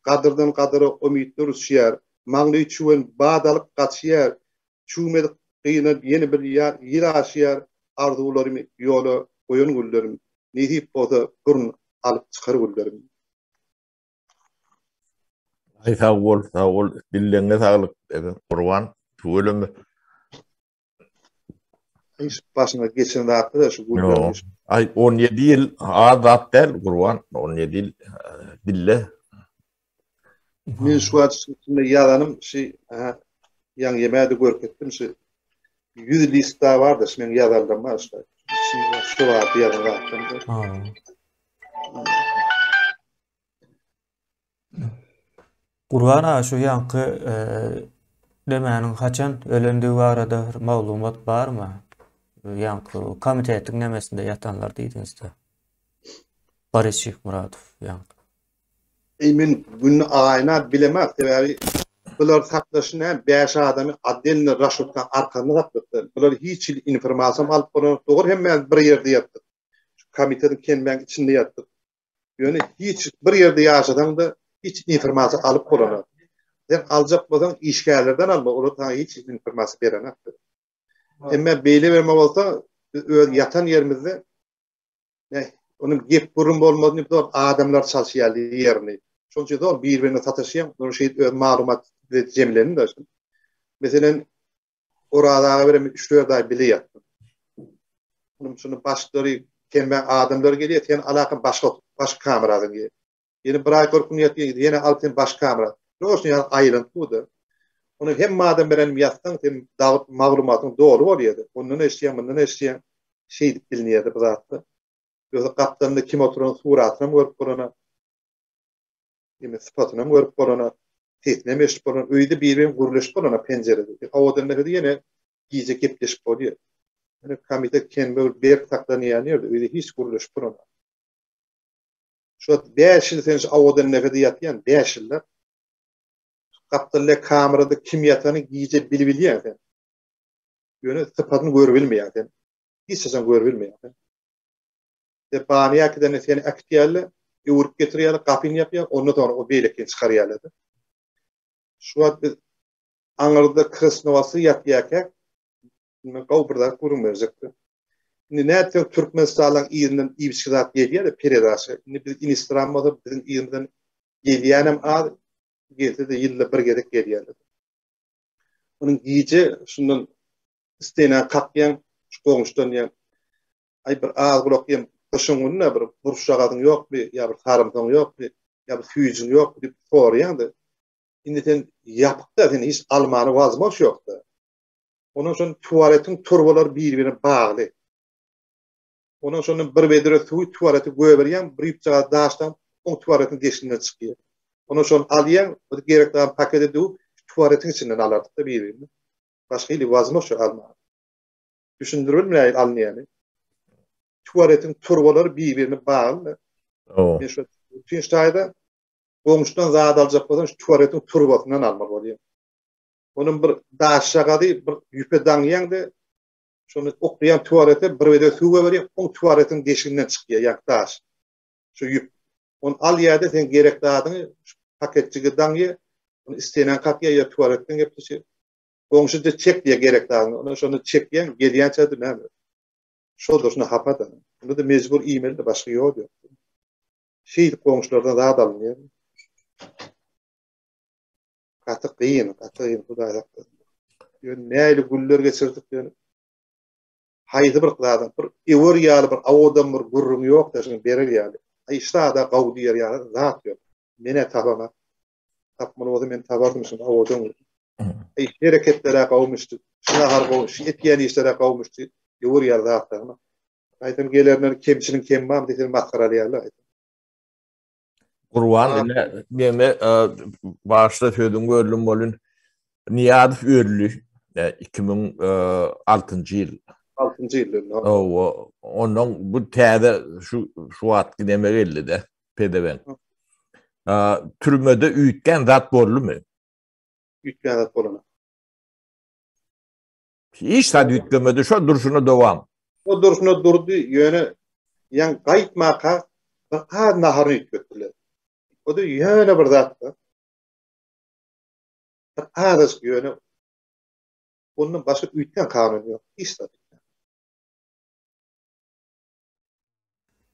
Gadyrdan gadyra umytlar uçýar, Maňlaýy çüwen bat alyp gaçýar, Çüwmedik gyna ýene bir ýyl aşýar, Arzuwlarymy ýola goýan günlerim, Nesip bolsa burun alyp çykar günlerim. Aý sag bol, sag bol. Dilleňe saglyk, Gurban. Tüweleme. Iş başyna geçen zatlar şu günler. Aý 17 ýyl az zat däl Gurban, 17 ýyl dille. Men şu wagt içinde ýazanym şu ýaňy ýemäde görkezdim şu 100 list daha bardy şu men ýazarlarym bar şu. Içinde şu wagt ýazan zatlarym. Gurban aga şu ýaňky nemäniň haçan ölendigi barada bir maglumat barmy? Ýaňky komitetiň nemesinde ýatanlar diýdiňizde. Boris Şyhmyradow ýaňky. Eý men gününi aýyna bilemok sebäbi bular saklaşy näme 5 adamy otdelno raşotka arkasynda saklapdyr. Bular hiç hili informasiýam alyp bolanok. Dogry hemmämiz bir ýerde ýatdyk. Şu komitetiň kenmäň içinde ýatdyk. Ýöne hiç bir ýerde ýaşasaň-da hiç informasiýa alyp bolanok. Sen aljak bolsaň işgärlerden alma, olar saňa hiç informasiýa berenok. Emma beýle berme bolsa, biz öz ýatan ýerimizde ne onuň gep gürrüň bolmaz diýip zor adamlar çalyşýardy ýerini. Şonuň üçin zor bir-birine sataşýan, onuň şeýdip öz maglumat bize jemlendi. Meselem, Oraz aga bilen üç-dört aý bile ýatdym. Onuň üçin başlary kemme adamlar gelýär, sen alaka başga başga kameradan gelýär. Ýene bir aý 40 gün ýatýar, ýene alyp sen başga kamera. Ýok, ýa aýlanyp bu-da. Ony hemme adam bilen ýatsaň, sen dagyp maglumatyň doly bolýardy. Ondan eşidýän, mundan eşidýän, şeýdip bilinýärdi bu zatda. Ýogsa gapdalynda kim oturan suratyny görüp bolana. Ýene sypatynam görüp bolana, sesinem eşidip bolana, öýde biri-birin gürleşip bolana penjirede. Owadan nefesi ýene gije gepleşip bolýar. Ýöne komitet kembe bir berk saklanýan ýerde öýde hiç gürleşip bolana. Şu wagt 5 ýyl sen şu owadan nefede ýatýan, 5 ýyllap. Gapdalda kamerada kim ýatany gije bilibilýäň sen. Ýöne sypatyny görüp bilmeýäň sen. Hiç haçan görüp bilmeýäň sen. Dep bany äkidende seni äkitýärler, öwürip getirýärler, gapyny ýapýar, ondan soňra o beýlekini çykarýarlar-da. Şu wagt biz aňyrda Krasnowasy ýatýarkäk, men gowy bir zat gürrüň berjekdim. Indi nätseň Türkmenistanlaň yzyndan iýip-içgi zat gelýär-de peredaça. Indi biz inistran bolsa biziň yzymyzdan gelýänem az, gelse-de ýylda bir gezek gelýärler. Onuň gije şundan stena kakýaň, şu goňşudan diýýän, Aý bir az gulak ýem gyşyň gününe bir burçjagazyň ýokmy ýa bir sarymsagyň ýokmy? Ýa bir süýjüň ýokmy diýip soraýaň-da. Indi sen ýapyk-da, sen hiç almana wazmoş ýok-da. Ondan soň tualetiň turbalary bir-birine bagly. Ondan şondan bir bedre suwy tualete göberýäň, bir ýüpjagaz daşdan oň tualetiň deşiginden çykýar. Ondan şony alýaň, bir gerek zady pakete düwüp, tualetiň içinden alardyk-da bir-birini. Başga hili wazmoş ýok almaga. Düşündirip bilmeýän alynýany. Tualetiň turbalary bir-birine bagly. Men şu üçünji taýda goňşudan zat aljak bolsaň, şu tualetiň turbasyndan almaly bolýar. Onuň bir daşjagazy bir ýüpe daňýaň-da, Şony oklaýan tualete bir bedre suw goýberýär, oň tualetiň deşiginden çykýar, ýa daş. Şu ýüp. Ony alýar-da, sen gerek zadyňy şu paketjige daňýar, ony isteýän kakýar ýa tualetden gepleşýär. Goňşy-da çek diýýär gerek zadyňy. Onda şony çekýäň, gelýänçä-de näme? Şol durşuna hapa-da. Onda-da mejbur iýmeli-de, başga ýol ýok. Şeýdip goňşulardan zat alynýar. Gaty gyn, gaty gyn, Hudaý saklasyn. Ýöne nähili günler geçirdik ýöne. Haýsy bir zadyň bir öwer ýaly bir awodan bir gürrüň ýok da şuny berer ýaly. Aý şada gawy diýer ýaly zat ýok. Menä tabamak. Tapmaly bolsa men tabardym şuny awodan. Aý hereketlere gawmyşdy. Şu nahar gowy, şu etýän işlere gawmyşdy. Öwer ýaly zatlaryny. Gaýtam gelerinden kemçiniň kemi barmy diýseň masgaralaýarlar. Gurban ine neme başda sözüň böldüm bolun. Niýazow öldi 2006-njy ýyl. 6-njy ýyl öldi. Hawa, ondan bu täze şu şu wagtky neme geldi-de, prezident. Türmede üýtgän zat boldumy? Üýtgän zat bolany. Hiç zat üýtgemedi, şo durşuna dowam. Şo durşuna durdy, ýöne ýaň gaýtmaka bir az naharyny üýtgetdiler. O-da ýöne bir zat-da. Bir azajyk ýöne ondan başga üýtgän kanun ýok, hiç zat.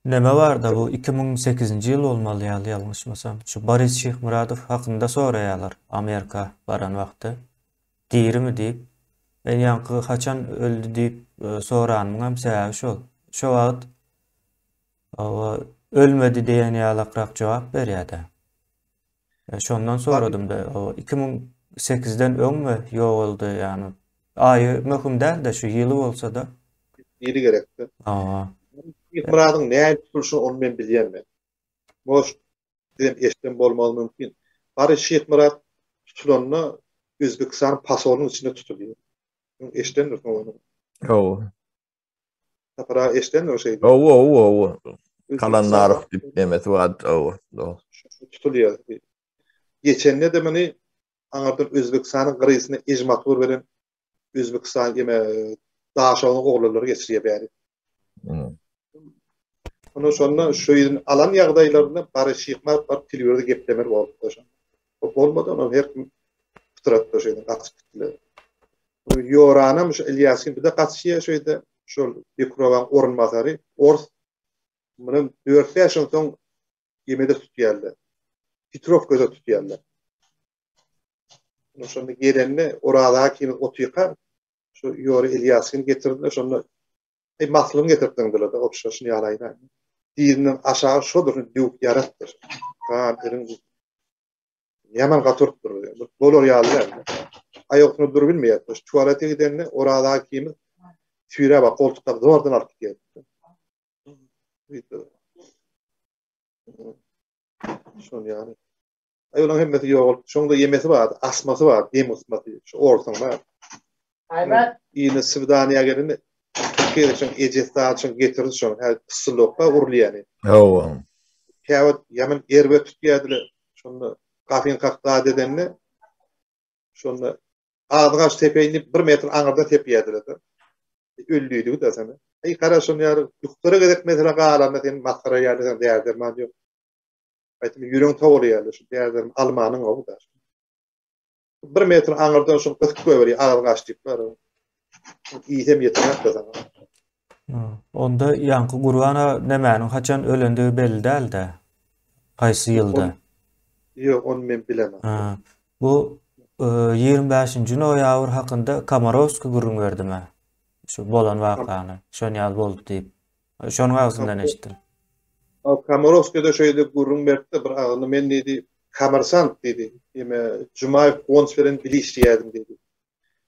Neme barda bu 2008-nji ýyl bolmaly ýaly ýalňyşmasam. Şu Boris Şyhmyradow hakynda soraýalar Amerika baran wagty. Dirimi diýip. Men ýaňky haçan öldi diýip e, soranymyňam sebäbi şol. Şo wagt owa ölmedi diýen ýalakrak jogap berýärdi. E, şondan soradym-da, o 2008-den öňmi ýogaldy, ýagny aýy möhüm däl-de, şu ýyly bolsa-da. Ýyly gerekdi. Hawa. Myradyň nädip tutulyşyny ony men bilýän men. Может, sizem eşiden bolmagy mümkin. Bary Şyhmyrat tutulanda Özbekistanyň posolynyň içinde tutulýar. Eşidendirsiň ony. Hawa. Sapar aga eşidendir şeýdip. Hawa, hawa, hawa. Kalandarow diýip nemesi bar, hawa. Tutulýar. Geçende de muny aňyrdan Özbekistanyň gyrysyna Ejmatur bilen Özbekistan ýeme Daşogyň oglanlary geçirýär bäri. Ondan şonda şu ýüzüni alan ýagdaýlarynda Bary Şyhmyrat baryp telewizorda geplemeli bolupdy şonda. O bolmady, onam her kim pytratdy şeýdip gaçyp gitdiler. Ýoranam şu Ilýaskin bir-de gaçyşýar şeýde, şol Bekurowaň orunbasary, ors. Munam dört-bäş ýyl soň ýemede tutýarlar. Hitrowkada tutýarlar. Şonda gelende Oraz aga ikimiz otyrka, şu Ýora Ilýaskin getirdiler, şonda Eý, maslygyny getirip zyňdylar-da, obşa şuny ýaly aýdaýyn. Dyzyndan aşagy şodur, döwük ýarapdyr. Gan, iriň ýaman gaty urupdyr. Bolar ýaly däl. Aýak üstünde durup bilmeýär. Şu tualete gidende Oraz aga ikimiz süýräp bak, goltuklap zordan alyp gidýär. Şol ýaly. Aý olaň hemmesi ýogalyp, şoňda ýemesi bardy, asmasy bardy, dem gysmasy, şu orsuň bar. Aýmet. Ýene swidaniýa gelende iki gezek şoň ejesi zady şoň getirdi şoň, hä pyssyllokka urulýany. Hawa. Käwagt ýaman erbet tutýardylar. Şonda gapyny kakyp zat edende şonda agzyňy aç tepeýin diýip bir metr aňyrdan tepýärdiler-de. Öldüydigi-de sen. Aý gara şon ýaly duktora gezek mesele galanda sen masgara ýaly sen däri-derman ýok. Aýtym ýüregiň towalaýardy şu däderim almanyň gowy da. Bir metr aňyrdan şuny gysyp goýberýär agzyňy aç diýip bar. Iýsem ýetenok-da saňa. Onda ýaňky Gurban aga nämäniň haçan ölendigi belli däl-dä. Haýsy ýylda? Ýok, ony men bilemok. Bu 25-nji noýabr hakynda Komarowskiý gürrüň berdimi? Şu bolan wakany, şon ýaly boldy diýip. Şonuň agzyndan eşitdim. Komorowskiý-de şeýle gürrüň beripdi bir agzyny, men diýdi, kommersant diýdi, eme Jumaýew Guwanç bilen bile işleýärdim diýdi.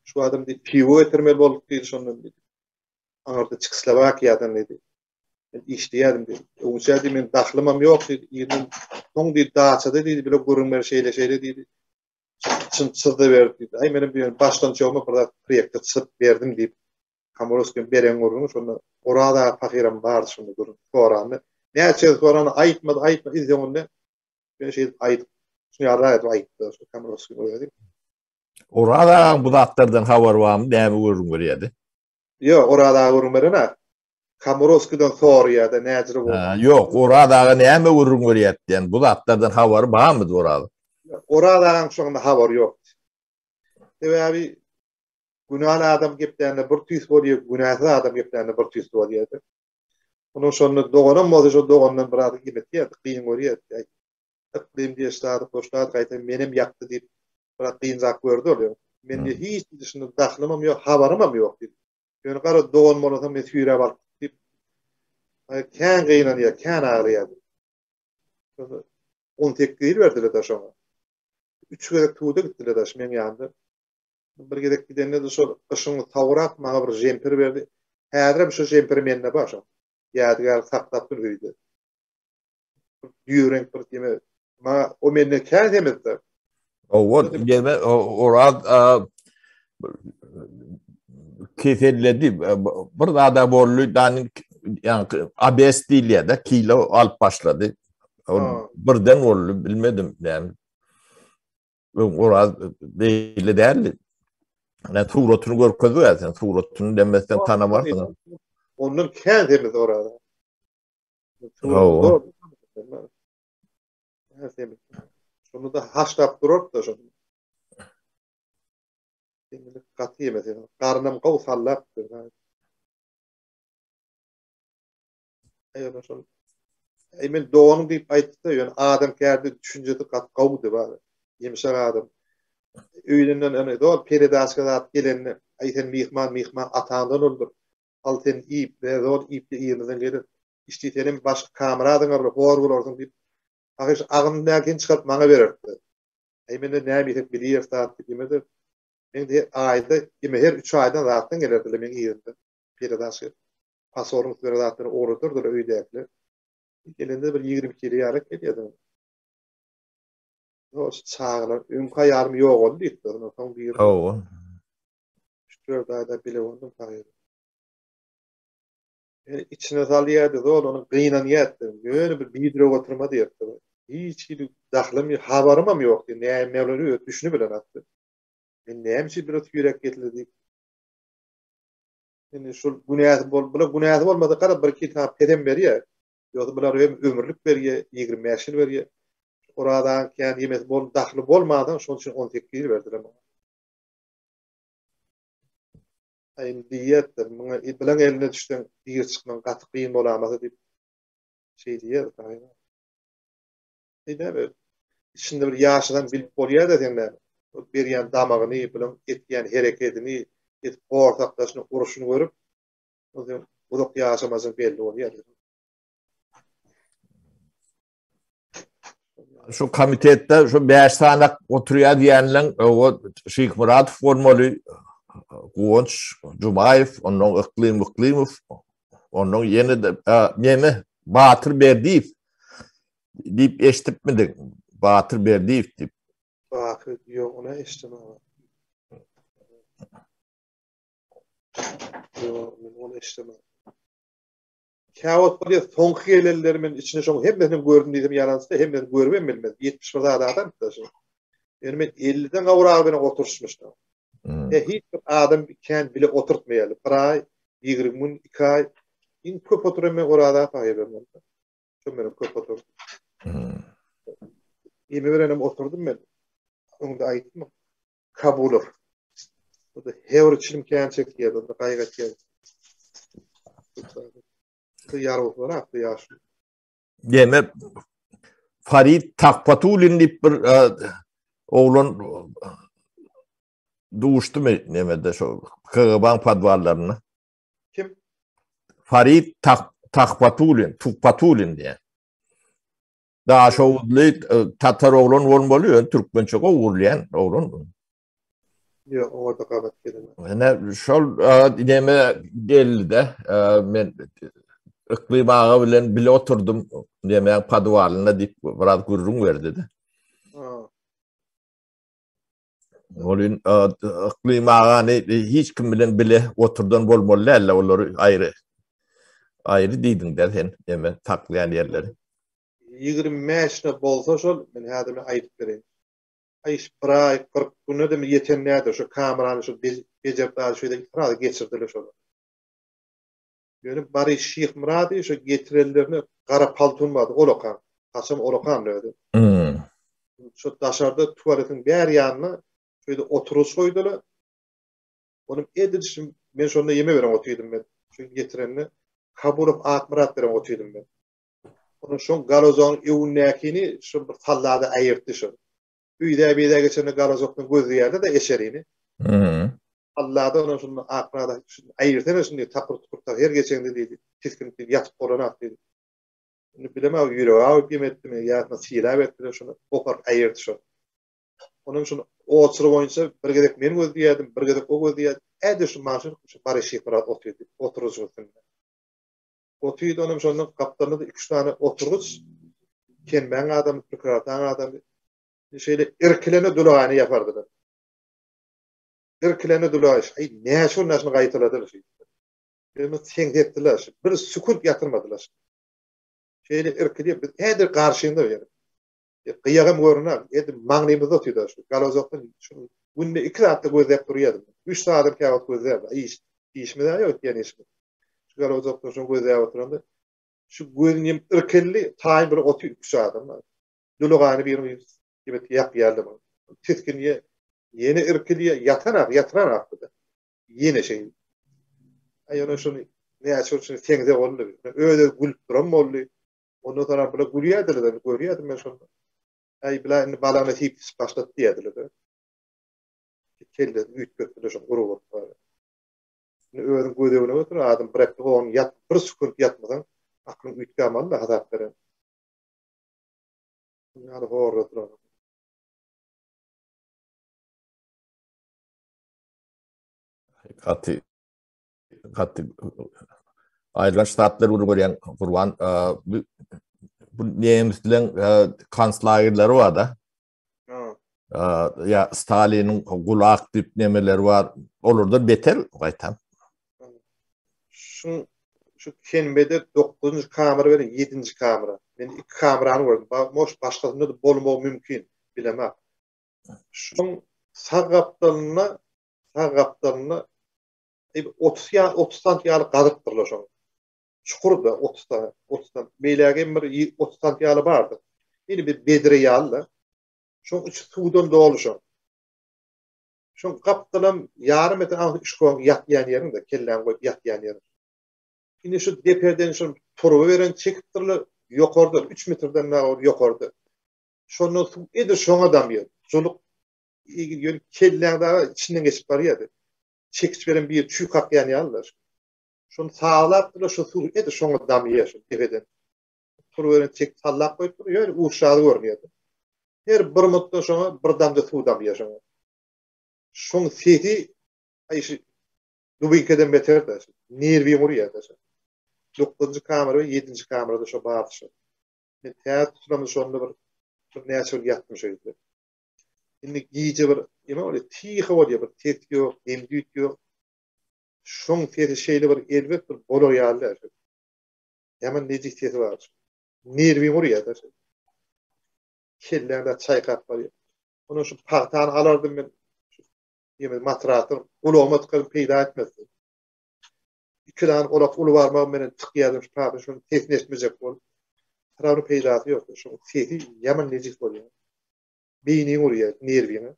Şu adam diýdi, piwo getirmeli bolduk diýdi şondan diýdi. Aňyrda Çehoslowakiýadan diýdi. Men işleýärdim diýdi. Öňçä diýdi, men dahlymam ýok diýdi. Ýerden soň diýdi, daçada diýdi, bile gürrüň ber şeýle-şeýle diýdi. Çyn çyzdy berdi diýdi. Aý menem diýen başdan çogma bir zat proýekte çyzyp berdim diýip. Komorowskiň beren gürrüňi şonda Oraz aga pahyram bardy şonda gürrüň soranda. Näçe gezek soranda aýtmady, aýtmady, iň soňunda men şeýdip aýdyp, şuny ýaly edip aýtdy şo Komorowskiň özi. Oraz agaň bu zatlardan habary barmy, näme gürrüň berýärdi? Ýok, Oraz aga gürrüň berenok. Komorowskiden soraýardy, näjire boldy. Ýok, Oraz aga näme gürrüň berýärdi diýen, bu zatlardan habary barmydy Oraz? Oraz agaň şonda habary ýokdy. Sebäbi günäli adam geplände bir tüýs bolýar, günäsiz adam geplände bir tüýs bolýardy. Onuň şonda doganam bolsa şo dogandan biraz imetýärdi, kyn görýärdi. Yklym diýen zady goşlady, gaýta menem ýakdy diýip, biraz kynrak gördi ol. Men hiç şunda dahlymam ýok, habarymam ýok diýip. Ýöne gara dogan bolsa men süýräp alyp diýip, kän gynanýar, kän aglaýar. 18 ýyl berdiler-de şoňa. Üç gezek tuda gitdiler daş meň ýanymda. Bir gezek gidende-de şol gyşyň sowrak maňa bir jemper berdi. Häzirem şo jemper mende bar şo. Ýadygär saklap dur öýde. Düýe reňk bir ýeme. Maňa o menden kän semizdi. Owa, ýeme Oraz keselledi. Bir zada boldy, dan ýaňky abes diýilýär-de, kilo alyp başlady. Birden boldy, bilmedim näme. Öň Oraz beýle däldi. Ne suratyny görkezip sen suratyny demesden tanamarsyň. Ondan kän semiz Oraz. Şunu da haşlap durar da şunu. Semizlik gaty ýemesi. Garnam gowy sallap. Aýa şol. Aý men doganyň diýip aýtdy-da, ýöne adamkärde düşünjesi gaty gowudy bar. Ýumşak adam. Öýünden ene zol peredaçka zat gelende, aý sen myhman myhman ataňdan oldur. Al sen iýip, we zol iýip-de ýeriňizden gelir. Işdi senem başga kamradyňa bir hor bolarsyň diýip, ahyr agzyndakyny çykaryp maňa bererdi. Aý mende näme iýsek bilýäris zat diýip ýemedi. Men her aýda, ýeme her üç aýdan zatdan gelerdiler meň ýerimde. Peredaçka. Pasoryň üstüne zatlary ugradardylar öýdäkiler. Gelende bir 20 kilo ýarak gelýärdi. Hoş çagalar öňki aýalym ýogaldy diýipdir. Ondan soň bir Hawa. Üç-dört aýda bile boldum taýyn. Ýöne içine salýardy, zol onuň gynanýardy. Ýöne bir bidirek oturma diýipdir. Hiç hili dahlym, habarymam ýok diýip, näme bolany öz düşünip bilenokdy. Men näme üçin biraz ýürek getirdi diýip. Indi şul günäsi bol, bular günäsi bolmasa gara bir iki sany pesem berýär. Ýogsa bular hem ömürlik berýär, 25 ýyl berýär. Orazaň kän ýemesi bol, dahly bolmansoň, şonuň üçin 18 ýyl berdiler muňa. Aý indi diýýärdi, muňa bilen eline düşseň, diri çykmaň gaty kyn bolamasa diýip şeý diýýärdi. Näme? Içinde bir ýaşasaň bilip bolýar-da sen näme. Berýän damagyny, bilen etýän herekedini, edip gorsakdaşyny uruşyny görüp, sen uzak ýaşamajyň belli bolýar. Şu komitetde şu 5 sany oturýar diýenleň o Şyhmyradow bolmaly, Guwanç Jumaýew, ondan Yklym Yklymow, ondan ýene-de neme Batyr Berdiýew diýip eşidipmidiň? Batyr Berdiýew diýip. Batyr ýok, ony eşitdim. Ýok, men ony eşitdim. Käwagt bolýar, soňky gelenleri men içinde şoň hemmesini gördüm diýsem ýalan çyksa, hemmesini görübem bilmez. 70 bir zat adam-da şo. Ýöne men 50-den gowragy bilen oturyşmyşdym. Hmm. E, hiç bir adam kän bile oturtmaýarly. Bir aý, 20 gün, 2 aý. Iň köp oturan men Oraza apa geldim. Şo meniň köp oturdym. Hmm. Ýeme berenem oturdym men. Öňde aýtdym. Kabulow. O da hewr çilim kän çekýärdi, onda gaýgy etýärdi. Ýargyslar akdy ýaşly. Demek Farid Takpatulin diýip bir e, oglan duşdumy nemede şo KGB-nyň podwallarynda. Kim? Farid Tak Takpatulin, Tukpatulin diýen. Daşoguzly tatar oglan bolmaly, ýöne türkmençe gowy gürleýän oglan. Ýok, oňa-da gabat gelemok. Ine, şol neme geldi-de, men Yklym aga bilen bile oturdym, nemäň podwalynda diýip biraz gürrüň berdi-de. Ol Yklym agany hiç kim bilen bile oturdan bolmaly däldi, olary aýry aýry diýdiň-dä sen, neme saklaýan ýerleri. 25-ne bolsa şol, men häzir men aýdyp bereýin. Aý bir aý 40 güne-de ýeten nädir şu kamerany şu bejerip zady şeýle biraz geçirdiler şolar. Ýöne Boris Şyhmyrady şu getirenlerine gara paltun bardy, olakan. Haçan olakan özi. Hmm. Şu daşarda tualetiň bär ýanyna şeýle oturyş goýdular. Onuň edil şu men şonda ýeme beren otyrdym men. Şu getirende Kabulow Akmyrat beren otyrdym men. Onuň şoň galozonyň öwündäkini şu bir sallada aýyrtdy şol. Öýdä beýdä geçende galozokdan gözleýärdi-de eşerini. Hmm. Allada onuň şunda Akmyrada şunu aýyrsana şunu diýdi, tapyr tukur tak her geçeňde diýdi. Tisginip diýdi, ýatyp bolanak diýdi. Indi bilemok ýüregi awyp ýem etdimi, ýa sylap etdiler şunu goparyp aýyrdy şol. Onuň şunu oçury boýunça bir gezek men gözleýärdim, bir gezek o gözleýärdi. Äde şu maşyn şu Baryş Şyhmyrat otyrdy, oturyjyň üstünde. Otyrdy onuň şonda gapdalynda-da iki-üç sany oturgyç, Kenmäň adamy, Pürkürataň adamy. Şeýle irkilene dulagaýyny ýapardylar. Irkilene dulagaý, aý näçe gün şuny gaýtaladylar şeýdip. Ýöne seňsetdiler, bir sekunt ýatyrmadylar. Şeýle irkilýär, biz häzir garşyňda ýeri. Gyýagam görünär, edil maňlymyzda otyrdy şu. Galozokdan şu günde iki saatda gözläp durýardym. Üç saadam käwagt gözlärdim. Iş, işimiz-ä ýok diýen işimiz. Şu galozokdan şuny gözläp oturanda şu gözüni hem irkildi, taýyn bir otyr üç adam bar. Dulugany birini evet ýapýarlar. Tiskinýe, ýene irkilýär, ýatanak, ýatyranak bu-da. Ýene şeý. Aý ýöne şuny näçe üçin seňse boldy. Öz-öz gülüp duran boldy. Ondan soňra bular gülýärdiler, görýärdim men şonda. Aý bular indi balagyna siýip başlady diýýärdiler. Kellesini üýtgetdiler şo gury bolup barýar. Indi özüň göz öňüne getir, adam bir hepde on ýat, bir sekunt ýatmasaň, aklyň üýtgämeli-de hasap beren. Ýaly horladylar. Gaty gaty aýrylanç zatlar gürrüň berýän Gurban bu bu nemisleň konslagerleri bar-da. Ýa Staliniň gulak diýip nemeleri bar. Olardan beter gaýtam. Şu şu Kenbede 9-njy kamera bilen 7-nji kamera. Men iki kamerany gördüm. Moş başgasynda da bolmagy mümkin, bilemok. Şuň sag gapdalynda sag gapdalynda 30 ýa 30 sant ýaly gazypdyrlar şoň. Çukur-da 30 sant, 30 sant. Beýlägi hem bir 30 sant ýaly bardy. Indi bir bedre ýaly-da. Şoň içi suwdan doly şoň. Şoň gapdalam ýarym metr aňyrsy üçkoň ýatýan ýeriň-de, kelläňi goýup ýatýan ýeriň. Indi şu depeden şol turba beren çekipdirler, ýokarda, üç metrden dagy ýokarda. Şondan suw edil şoňa damýar. Juluk ýöne kelläň dagy içinden geçip barýardy. Çekiç beren biri çüý kakýan ýaly-da. Şony sazlapdyrlar, şu suw edil şoňa damýar şu depeden. Turba beren çekip sallap goýupdyr, ýöne uçrazy görünýärdi. Her bir minutdan şoňa bir damja suw damýar şoňa. Şoň sesi aý şu dubinkeden beter-de. Nerwiňi urýar-da şo. Dokuzynjy kamera we ýedinji kamerada şo bardy şo. Men täze tutulamda şonda bir bir näçe gün ýatdym şo ýerde. Indi gije bir ýene bolýar, tiha bolýar, bir ses ýok, dem-düýt ýok. Şoň sesi şeýle bir erbet bir bolar ýaly däl. Ýaman nejis sesi bar. Nerwiňi urýar-da şo. Kelläňde çaýkap barýar. Ondan şu pagtany alardym men. Ýeme matrasy gulagyma tykaryp peýda etmezdi. Iki sany gulak uly barmagym bilen tykýardym şu pagta şunuň sesini eşitmejek bolup. Syragynyň peýdasy ýokdy. Şonuň sesi ýaman nejis bolýar. Beýniňi urýar, nerwiňe.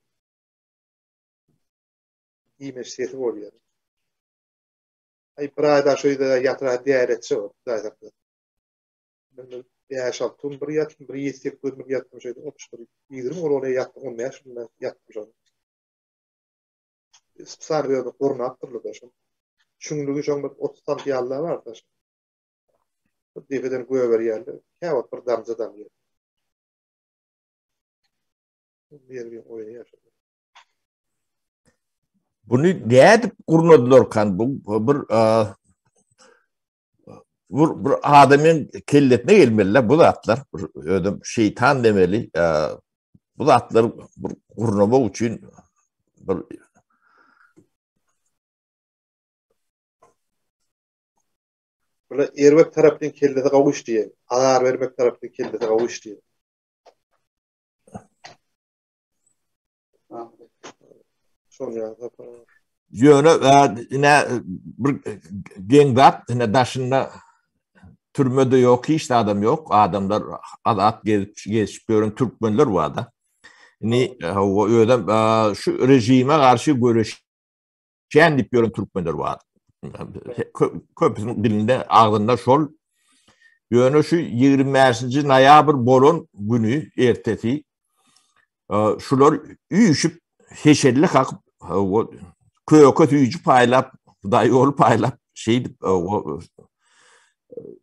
Iýmeş sesi bolýar. Aý bir aýda şo ýerde ýatyra däretçe bol, Hudaý saklasyn. Men bäş-alty gün bir ýatdym, bir ýedi-sekiz gün bir ýatdym şeýdip, otuz bir, 20 gün ol ýatdym, 15 gün ýatdym şonda. Spesial bir ýerde gurnapdyrlar-da şony. Çüňlügi şoň bir 30 sant ýaly-da bar-da. Depeden gögerýärler. Käwagt bir damja damýar. Bir-bir oýnaýar. Buny nädip gurnadylarkan bu bir bir, bir adamyň kellesine gelmeli bu zatlar. Özüm şeytan demeli. Bu zatlar bir gurnamak üçin bir Bular erbet tarapdan kellesi gawy işleýär. Azar bermek tarapdan kellesi gawy işleýär. Ýöne ine bir geň zat, ine daşynda türme-de ýok, hiç zadam ýok. Adamlar azat gezip, gezişip ýören türkmenler bar-da. Indi hawa özem şu režime garşy göreşýän diýip ýören türkmenler bar. Köpüsiniň dilinde, agzynda şol. Ýöne şu 25-nji noýabr bolan güni ertesi Şular üýşüp heşelle kakyp köke süýji paýlap, hudaý ýoly paýlap şeýdip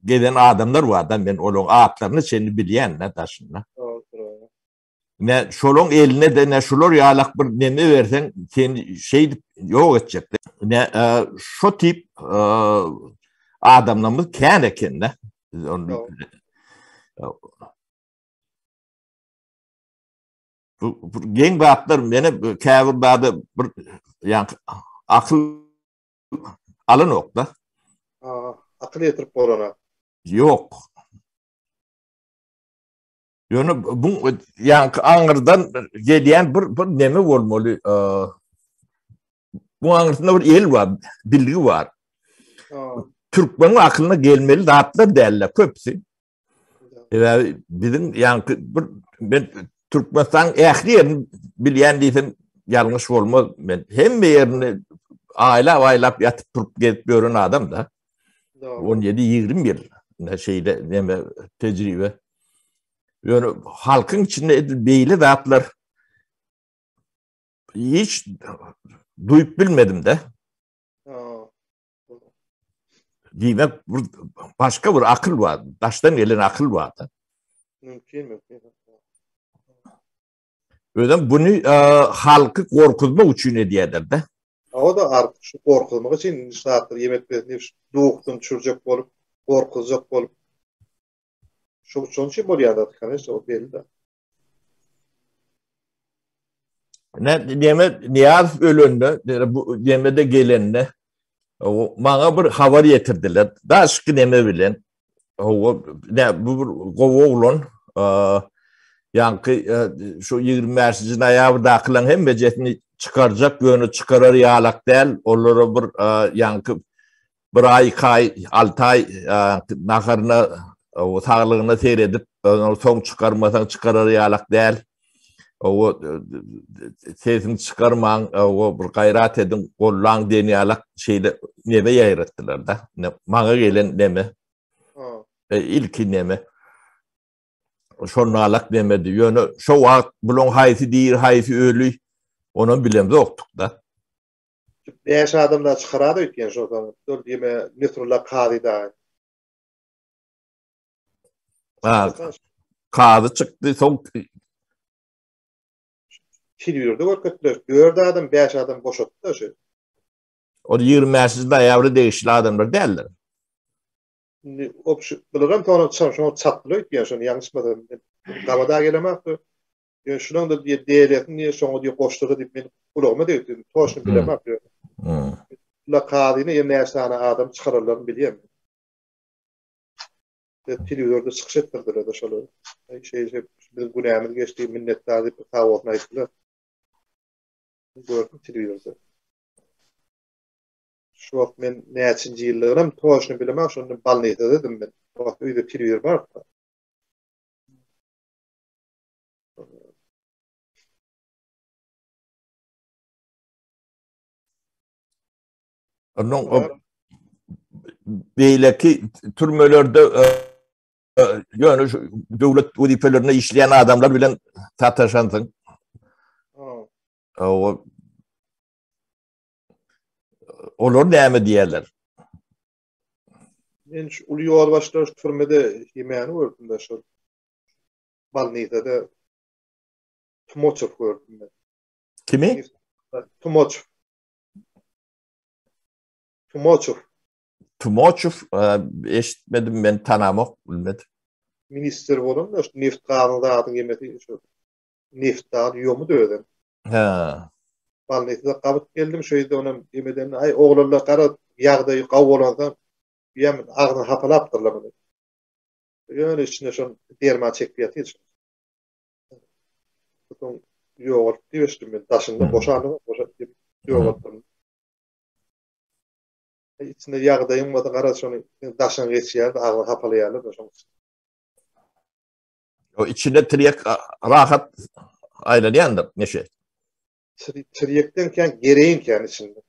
gezen adamlar bar da men olaryň atlaryny çenli bilýän da daşynda. Ne şolaryň eline de ne şular ýalak bir neme berseň sen şeýdip ýok etjek. Ne şo tip adamlarymyz kän eken de. Bu, bu geň zatlar meni käbir zady bir ýa akyl alanok da. Aa, akyl ýetirip bolana. Ýok. Ýöne bu ýaňky aňyrdan gelýän bir bir neme bolmaly. Bu aňyrsynda bir el bar, bilgi bar. Türkmeniň akylyna gelmeli zatlar däller köpüsi. Sebäbi biziň ýaňky bir men Türkmenistanyň ähli ýerini bilýän diýsem ýalňyş bolmaz. Men hemme ýerini aýlap-aýlap ýatyp turup gezip ýören adam da. 17-20 ýyl ne şeýle neme tejribe. Ýöne halkyň içinde edil beýle zatlar hiç duýup bilmedim de. Diýmek, bir başga bir akyl bar, daşdan gelen akyl bar. Mümkin, mümkin. Özem bunu e, halky gorkuzmak üçin edýärler de. O da artık şu gorkuzmak üçin şatlar yemek bersin, duhdan düşürjek bolup, gorkuzjak bolup. Şu şonuň üçin bolýar da, конечно, o belli de. Ne neme Niýazow ölende, bu neme de gelende o maňa bir habar ýetirdiler. Daşky neme bilen. O ne bu bir gowy oglan. Ýaňky şu 25-nji noýabrdakylaryň hemmejesini çykarjak, ýöne çykarar ýalak däl. Olara bir ýaňky bir aý, iki aý, alty aý naharyna, saglygyna seredip, soň çykarmasaň çykarar ýalak däl. Owa sesini çykarmaň, owa bir gaýrat ediň, gollaň diýen ýalak şeýle neme ýaýratdylar-da. Maňa gelen neme. E, ilki neme. Şonalak nemedi. Ýöne şo wagt bulaň haýsy diri, haýsy öli, onam bilemzokdyk-da. 5 adam da çykarady öýtýän şo zaman. Dur diýme Nesrulla Kazy dagy. Ha, kazy çykdy, soň Telewizorda görkezdiler. 4 adam, 5 adam boşatdy şu. Ol 25-nji noýabra degişli adamlar däldir. Indi obşi bularam soňra çam şoňa çatdylar öýtýän şony ýalňyşmasam. Gabada gelemakdy. Ýöne şunuň da diýe DL-sini diýe şoňa diýe goşdurdy diýip men gulagyma degdi. Toşny bilemok ýöne. La kazyny ýa näçe sany adam çykararlaryny bilýän. Telewizorda çykyş etdirdiler-de şolar. Aý şeý şeý biziň günämiz geçdi, minnetdar diýip sag bolsun aýtdylar. Gördüm telewizorda. Şu wagt men näçinji ýyllygynam toşny bilemok, şonda bolnisadadym men. O wagt öýde telewizor bardy. Onuň beýleki türmelerde e, e, ýöne şu döwlet wezipelerinde işleýän adamlar bilen sataşansyň. O Olar näme diýerler? Men şu uly ýolbaşçylar şu türmede ýemäni gördüm-de şol. Balnisada. Tumoçew gördüm men. Kimi? Tumoçew. Tumoçew. Tumoçew eşitmedim men tanamok bilmedim. Ministr bolan da şu neft gazyň zadyň ýemesi şu neft zady ýomudy özem. Hä. Balnysda gabyt geldim şu ýerde onam ýemeden aý oglanlar gara ýagdaýy gawy bolansoň ýem agzyny hapalapdyrlar muny. Ýöne içinde şon derman çekip ýatyr. Soň ýogalyp diýip eşitdim men daşynda boşandyr boşap diýip ýogalypdyr. Içinde ýagdaýyň bolsa garaz şony daşyňa geçýär-de agzyňy hapalaýarlar-da şoň üçin. O içinde tirýek rahat aýlanýandyr neşe. Tirýekden kän gereýin kän içinde.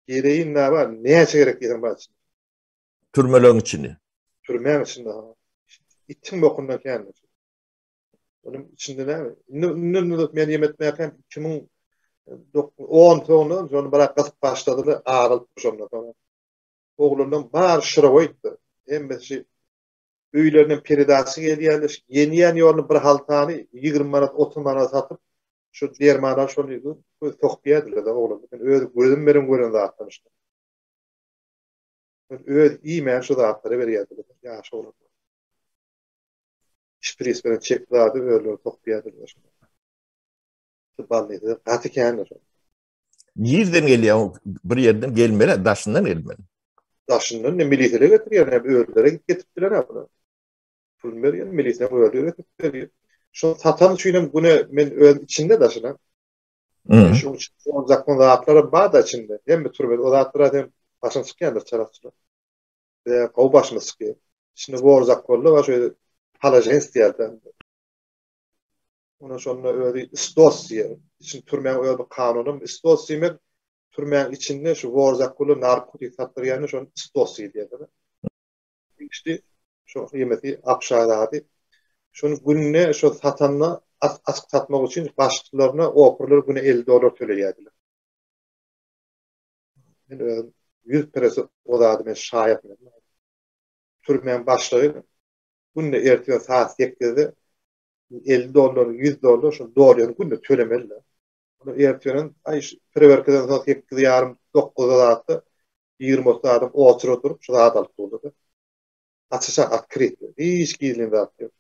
Gereýin nä bar, näçe gerek diýseň bar içinde. Türmeleriň içinde. Türmäň içinde ha. Itiň bokundan kän. Onuň içinde näme? Indi indi men ýem etmäkäm 2010 soňundan şony biraz gysyp başladylar, arylyp şondan soň. Oglanlaryň bary şyrawa gitdi. Hemmesi öýlerinden peredaçy gelýärler. Ýenýän ýoluny bir haltany 20 manat, 30 manat satyp, şu dermanlar şony sokup ýerdiler oglanlar. Men öz gözüm bilen gören zatlar işte. Men öz iýmän şu zatlary berýärdiler ýaş oglanlar. Şpris bilen çek zady özleri sokup ýerdiler. Şu balnysy gaty kändir. Nirden gelýär? Bir ýerden gelmeli, daşyndan gelmeli. Daşyndan ne milisiýa getirýär, hem özleri gidip getiripdiler ha bular. Pul berýän milisiýa özleri getirip berýär. Şo satan üçin hem güne men öz içinde daşyna. Şu üçin o zakon zatlar bar da içinde. Hemme türme o zatlar hem başyň çykýandyr çalakçylar. Bize gowy başymyz çykýar. Içinde bor zakonly bar şu palažens diýerler. Ona şonda özi istos diýer. Için türmäň öz bir kanuny istos diýmek türmäň içinde şu worzakguly narkotik satdyrýany şony istos diýýärler. İşte şu ýemesi apşa zady. Şony günde şu satanda açyk satmak üçin başlyklaryna operler güne 50 dollar töleýärdiler. Men özüm 100 presi o zady men şaýat men. Türmäň başlygy günde ertir saat 8-de 50 dollar, 100 dollar şol dolýany günde tölemeli. Ony ertiriň aý prewerkeden soň 8 ýarym, 9 zatda 20-30 adam otura durup şu zat alyp durdy. Açyşa otkryt. Hiç gizlin zat ýok.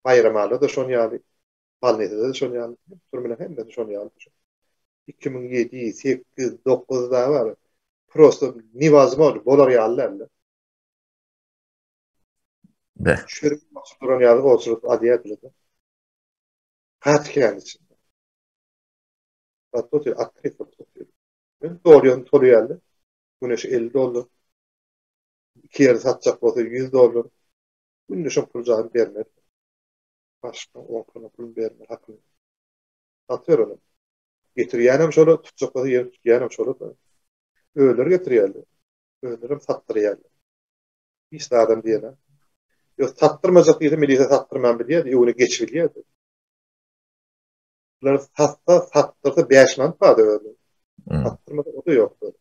Baýramaly da şon ýaly, Balnisada da şon ýaly, türmeler hemmesi şon ýaly. 2007, 8, 9 da bar. Prosto nevozможно bolar ýaly däldi. Be. Çörek basyp duran ýaly oturyp alýardylar. Gaty kän içinde. Gaty otyr, otkryt bolup otyr. Men dolýan tolýarly. Güneş 50 dollar. Iki ýeri satjak bolsa 100 dollar. Günde şo pul jaýyny bermez. Başga oňkuna pul bermez hakyny. Satyr ony. Getirýänem şola, tutjak bolsa ýeri tutýanam şola. Özleri getirýärler. Özlerem satdyrýarlar. Hiç zadam diýene. Ýok, satdyrmajak diýse milisiýa satdyrman bilýärdi, öňüne geçip bilýärdi. Bular satsa, satdyrsa 5 manat bardy özüne. Satdyrmasa o da ýokdy.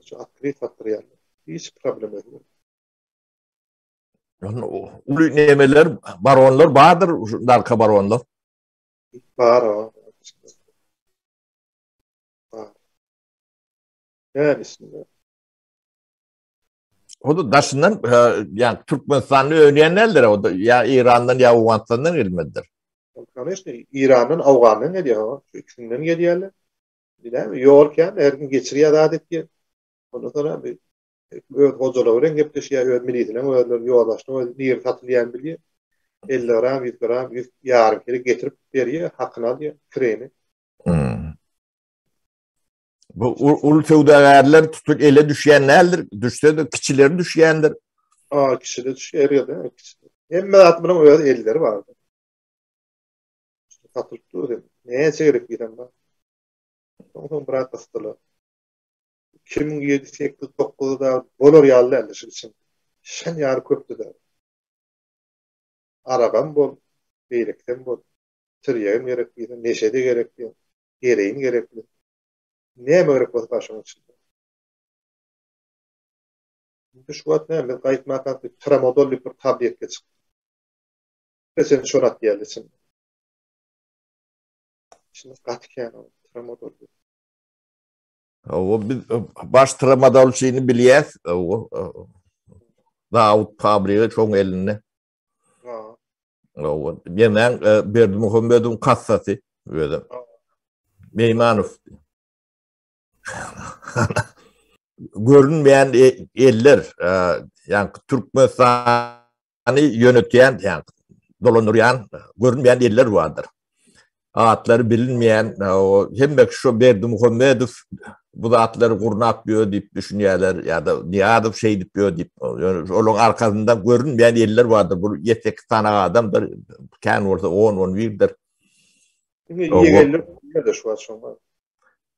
Şu atkryt satdyrýarlar. Hiç problem ýok. Uly nemeler, baronlar bardyr, narko baronlar. Bar, o. Bar. Näme üstünde? O da daşyndan, ýa Türkmenistanda önýän däldir, o da ýa Irandan ýa Owganystandan gelmelidir. Конечно, Irandan, Owgandan gelýär, şu ikisinden gelýärler. Bilýärmi, ýol kän, her kim geçirýär zat etýär. Ondan soň bir öz hojalygy bilen gepleşýär, öz milisiniň özleri ýolbaşçynyň özi nirde satylýanyny bilýär. 50 gram, 100 gram, 100 ýarym kilo getirip berýär, hakyny alýar, kireýini. Hmm. Bu uly söwdagärler tutup ele düşýän däldir, düşse-de kiçileri düşýändir. A, kiçiler düşýär, her ýerde kiçiler. Hemme zat munuň öz elleri bar. Satylyp dur. Näçe gerek diýsem bar. Soň biraz gysdylar. 2007, 8, 9 da bolar ýaly däldi şu için. Şen ýaly köpdü da. Aragam bol, beýlekisem bol. Tirýegem gerek diýse, neşe de gerek diýse, gereýin gerekli. Näme gerek bolsa başyň içinde. Indi şu wagt näme, biz gaýtmakak bir tramadol diýip bir tabletka çykdy. Sen şony atýarlar içinde. Içinde gaty kän o tramadol. Hawa, biz baş tramadolçyny bilýäs. Hawa. Dawut fabrigi şoň elinde. Ha. Hawa, ýemäň Berdimuhamedowyň kassasy özem. Meýmanow. Görünmeýän eller, ýaňky Türkmenistany ýönetýän, ýaňky dolandyrýan görünmeýän eller bardyr. Atlary bilinmeýän, hemme kişi şo Berdimuhamedow bu zatlary gurnap ýör diýip düşünýärler ýa-da Nyýazow şeýdip ýör diýip. Ýöne olaryň arkasynda görünmeýän eller bardyr. Bu ýedi-sekiz sany adamdyr, kän bolsa on-on birdir. Diňe ýegenler ýerde şu wagt şoňa.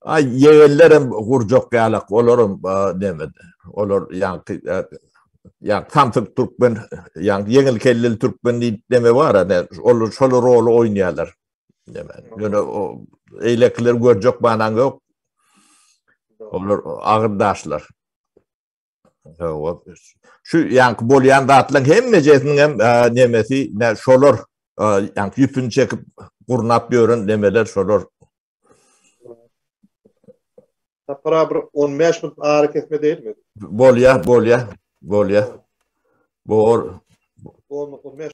Aý ýegenlerem gurjak ýalak, olaram nemede. Olar ýaňky ýa samsyk türkmen, ýaňky ýeňil kelleli türkmen diýip neme bar, ene, olar şol roly oýnaýarlar. Neme. Ýöne o eýlekileri görjek manaň ýok. Olar agyr daşlar. Şu ýaňky bolýan zatlaryň hemmejesiniň hem nemesi, ne şolar, ýaňky ýüpüni çekip gurnap ýören nemeler şolar. Sapar bir 15 minut ara kesme dälmi? Bolýar, bolýar, bolýar. Bor. 15.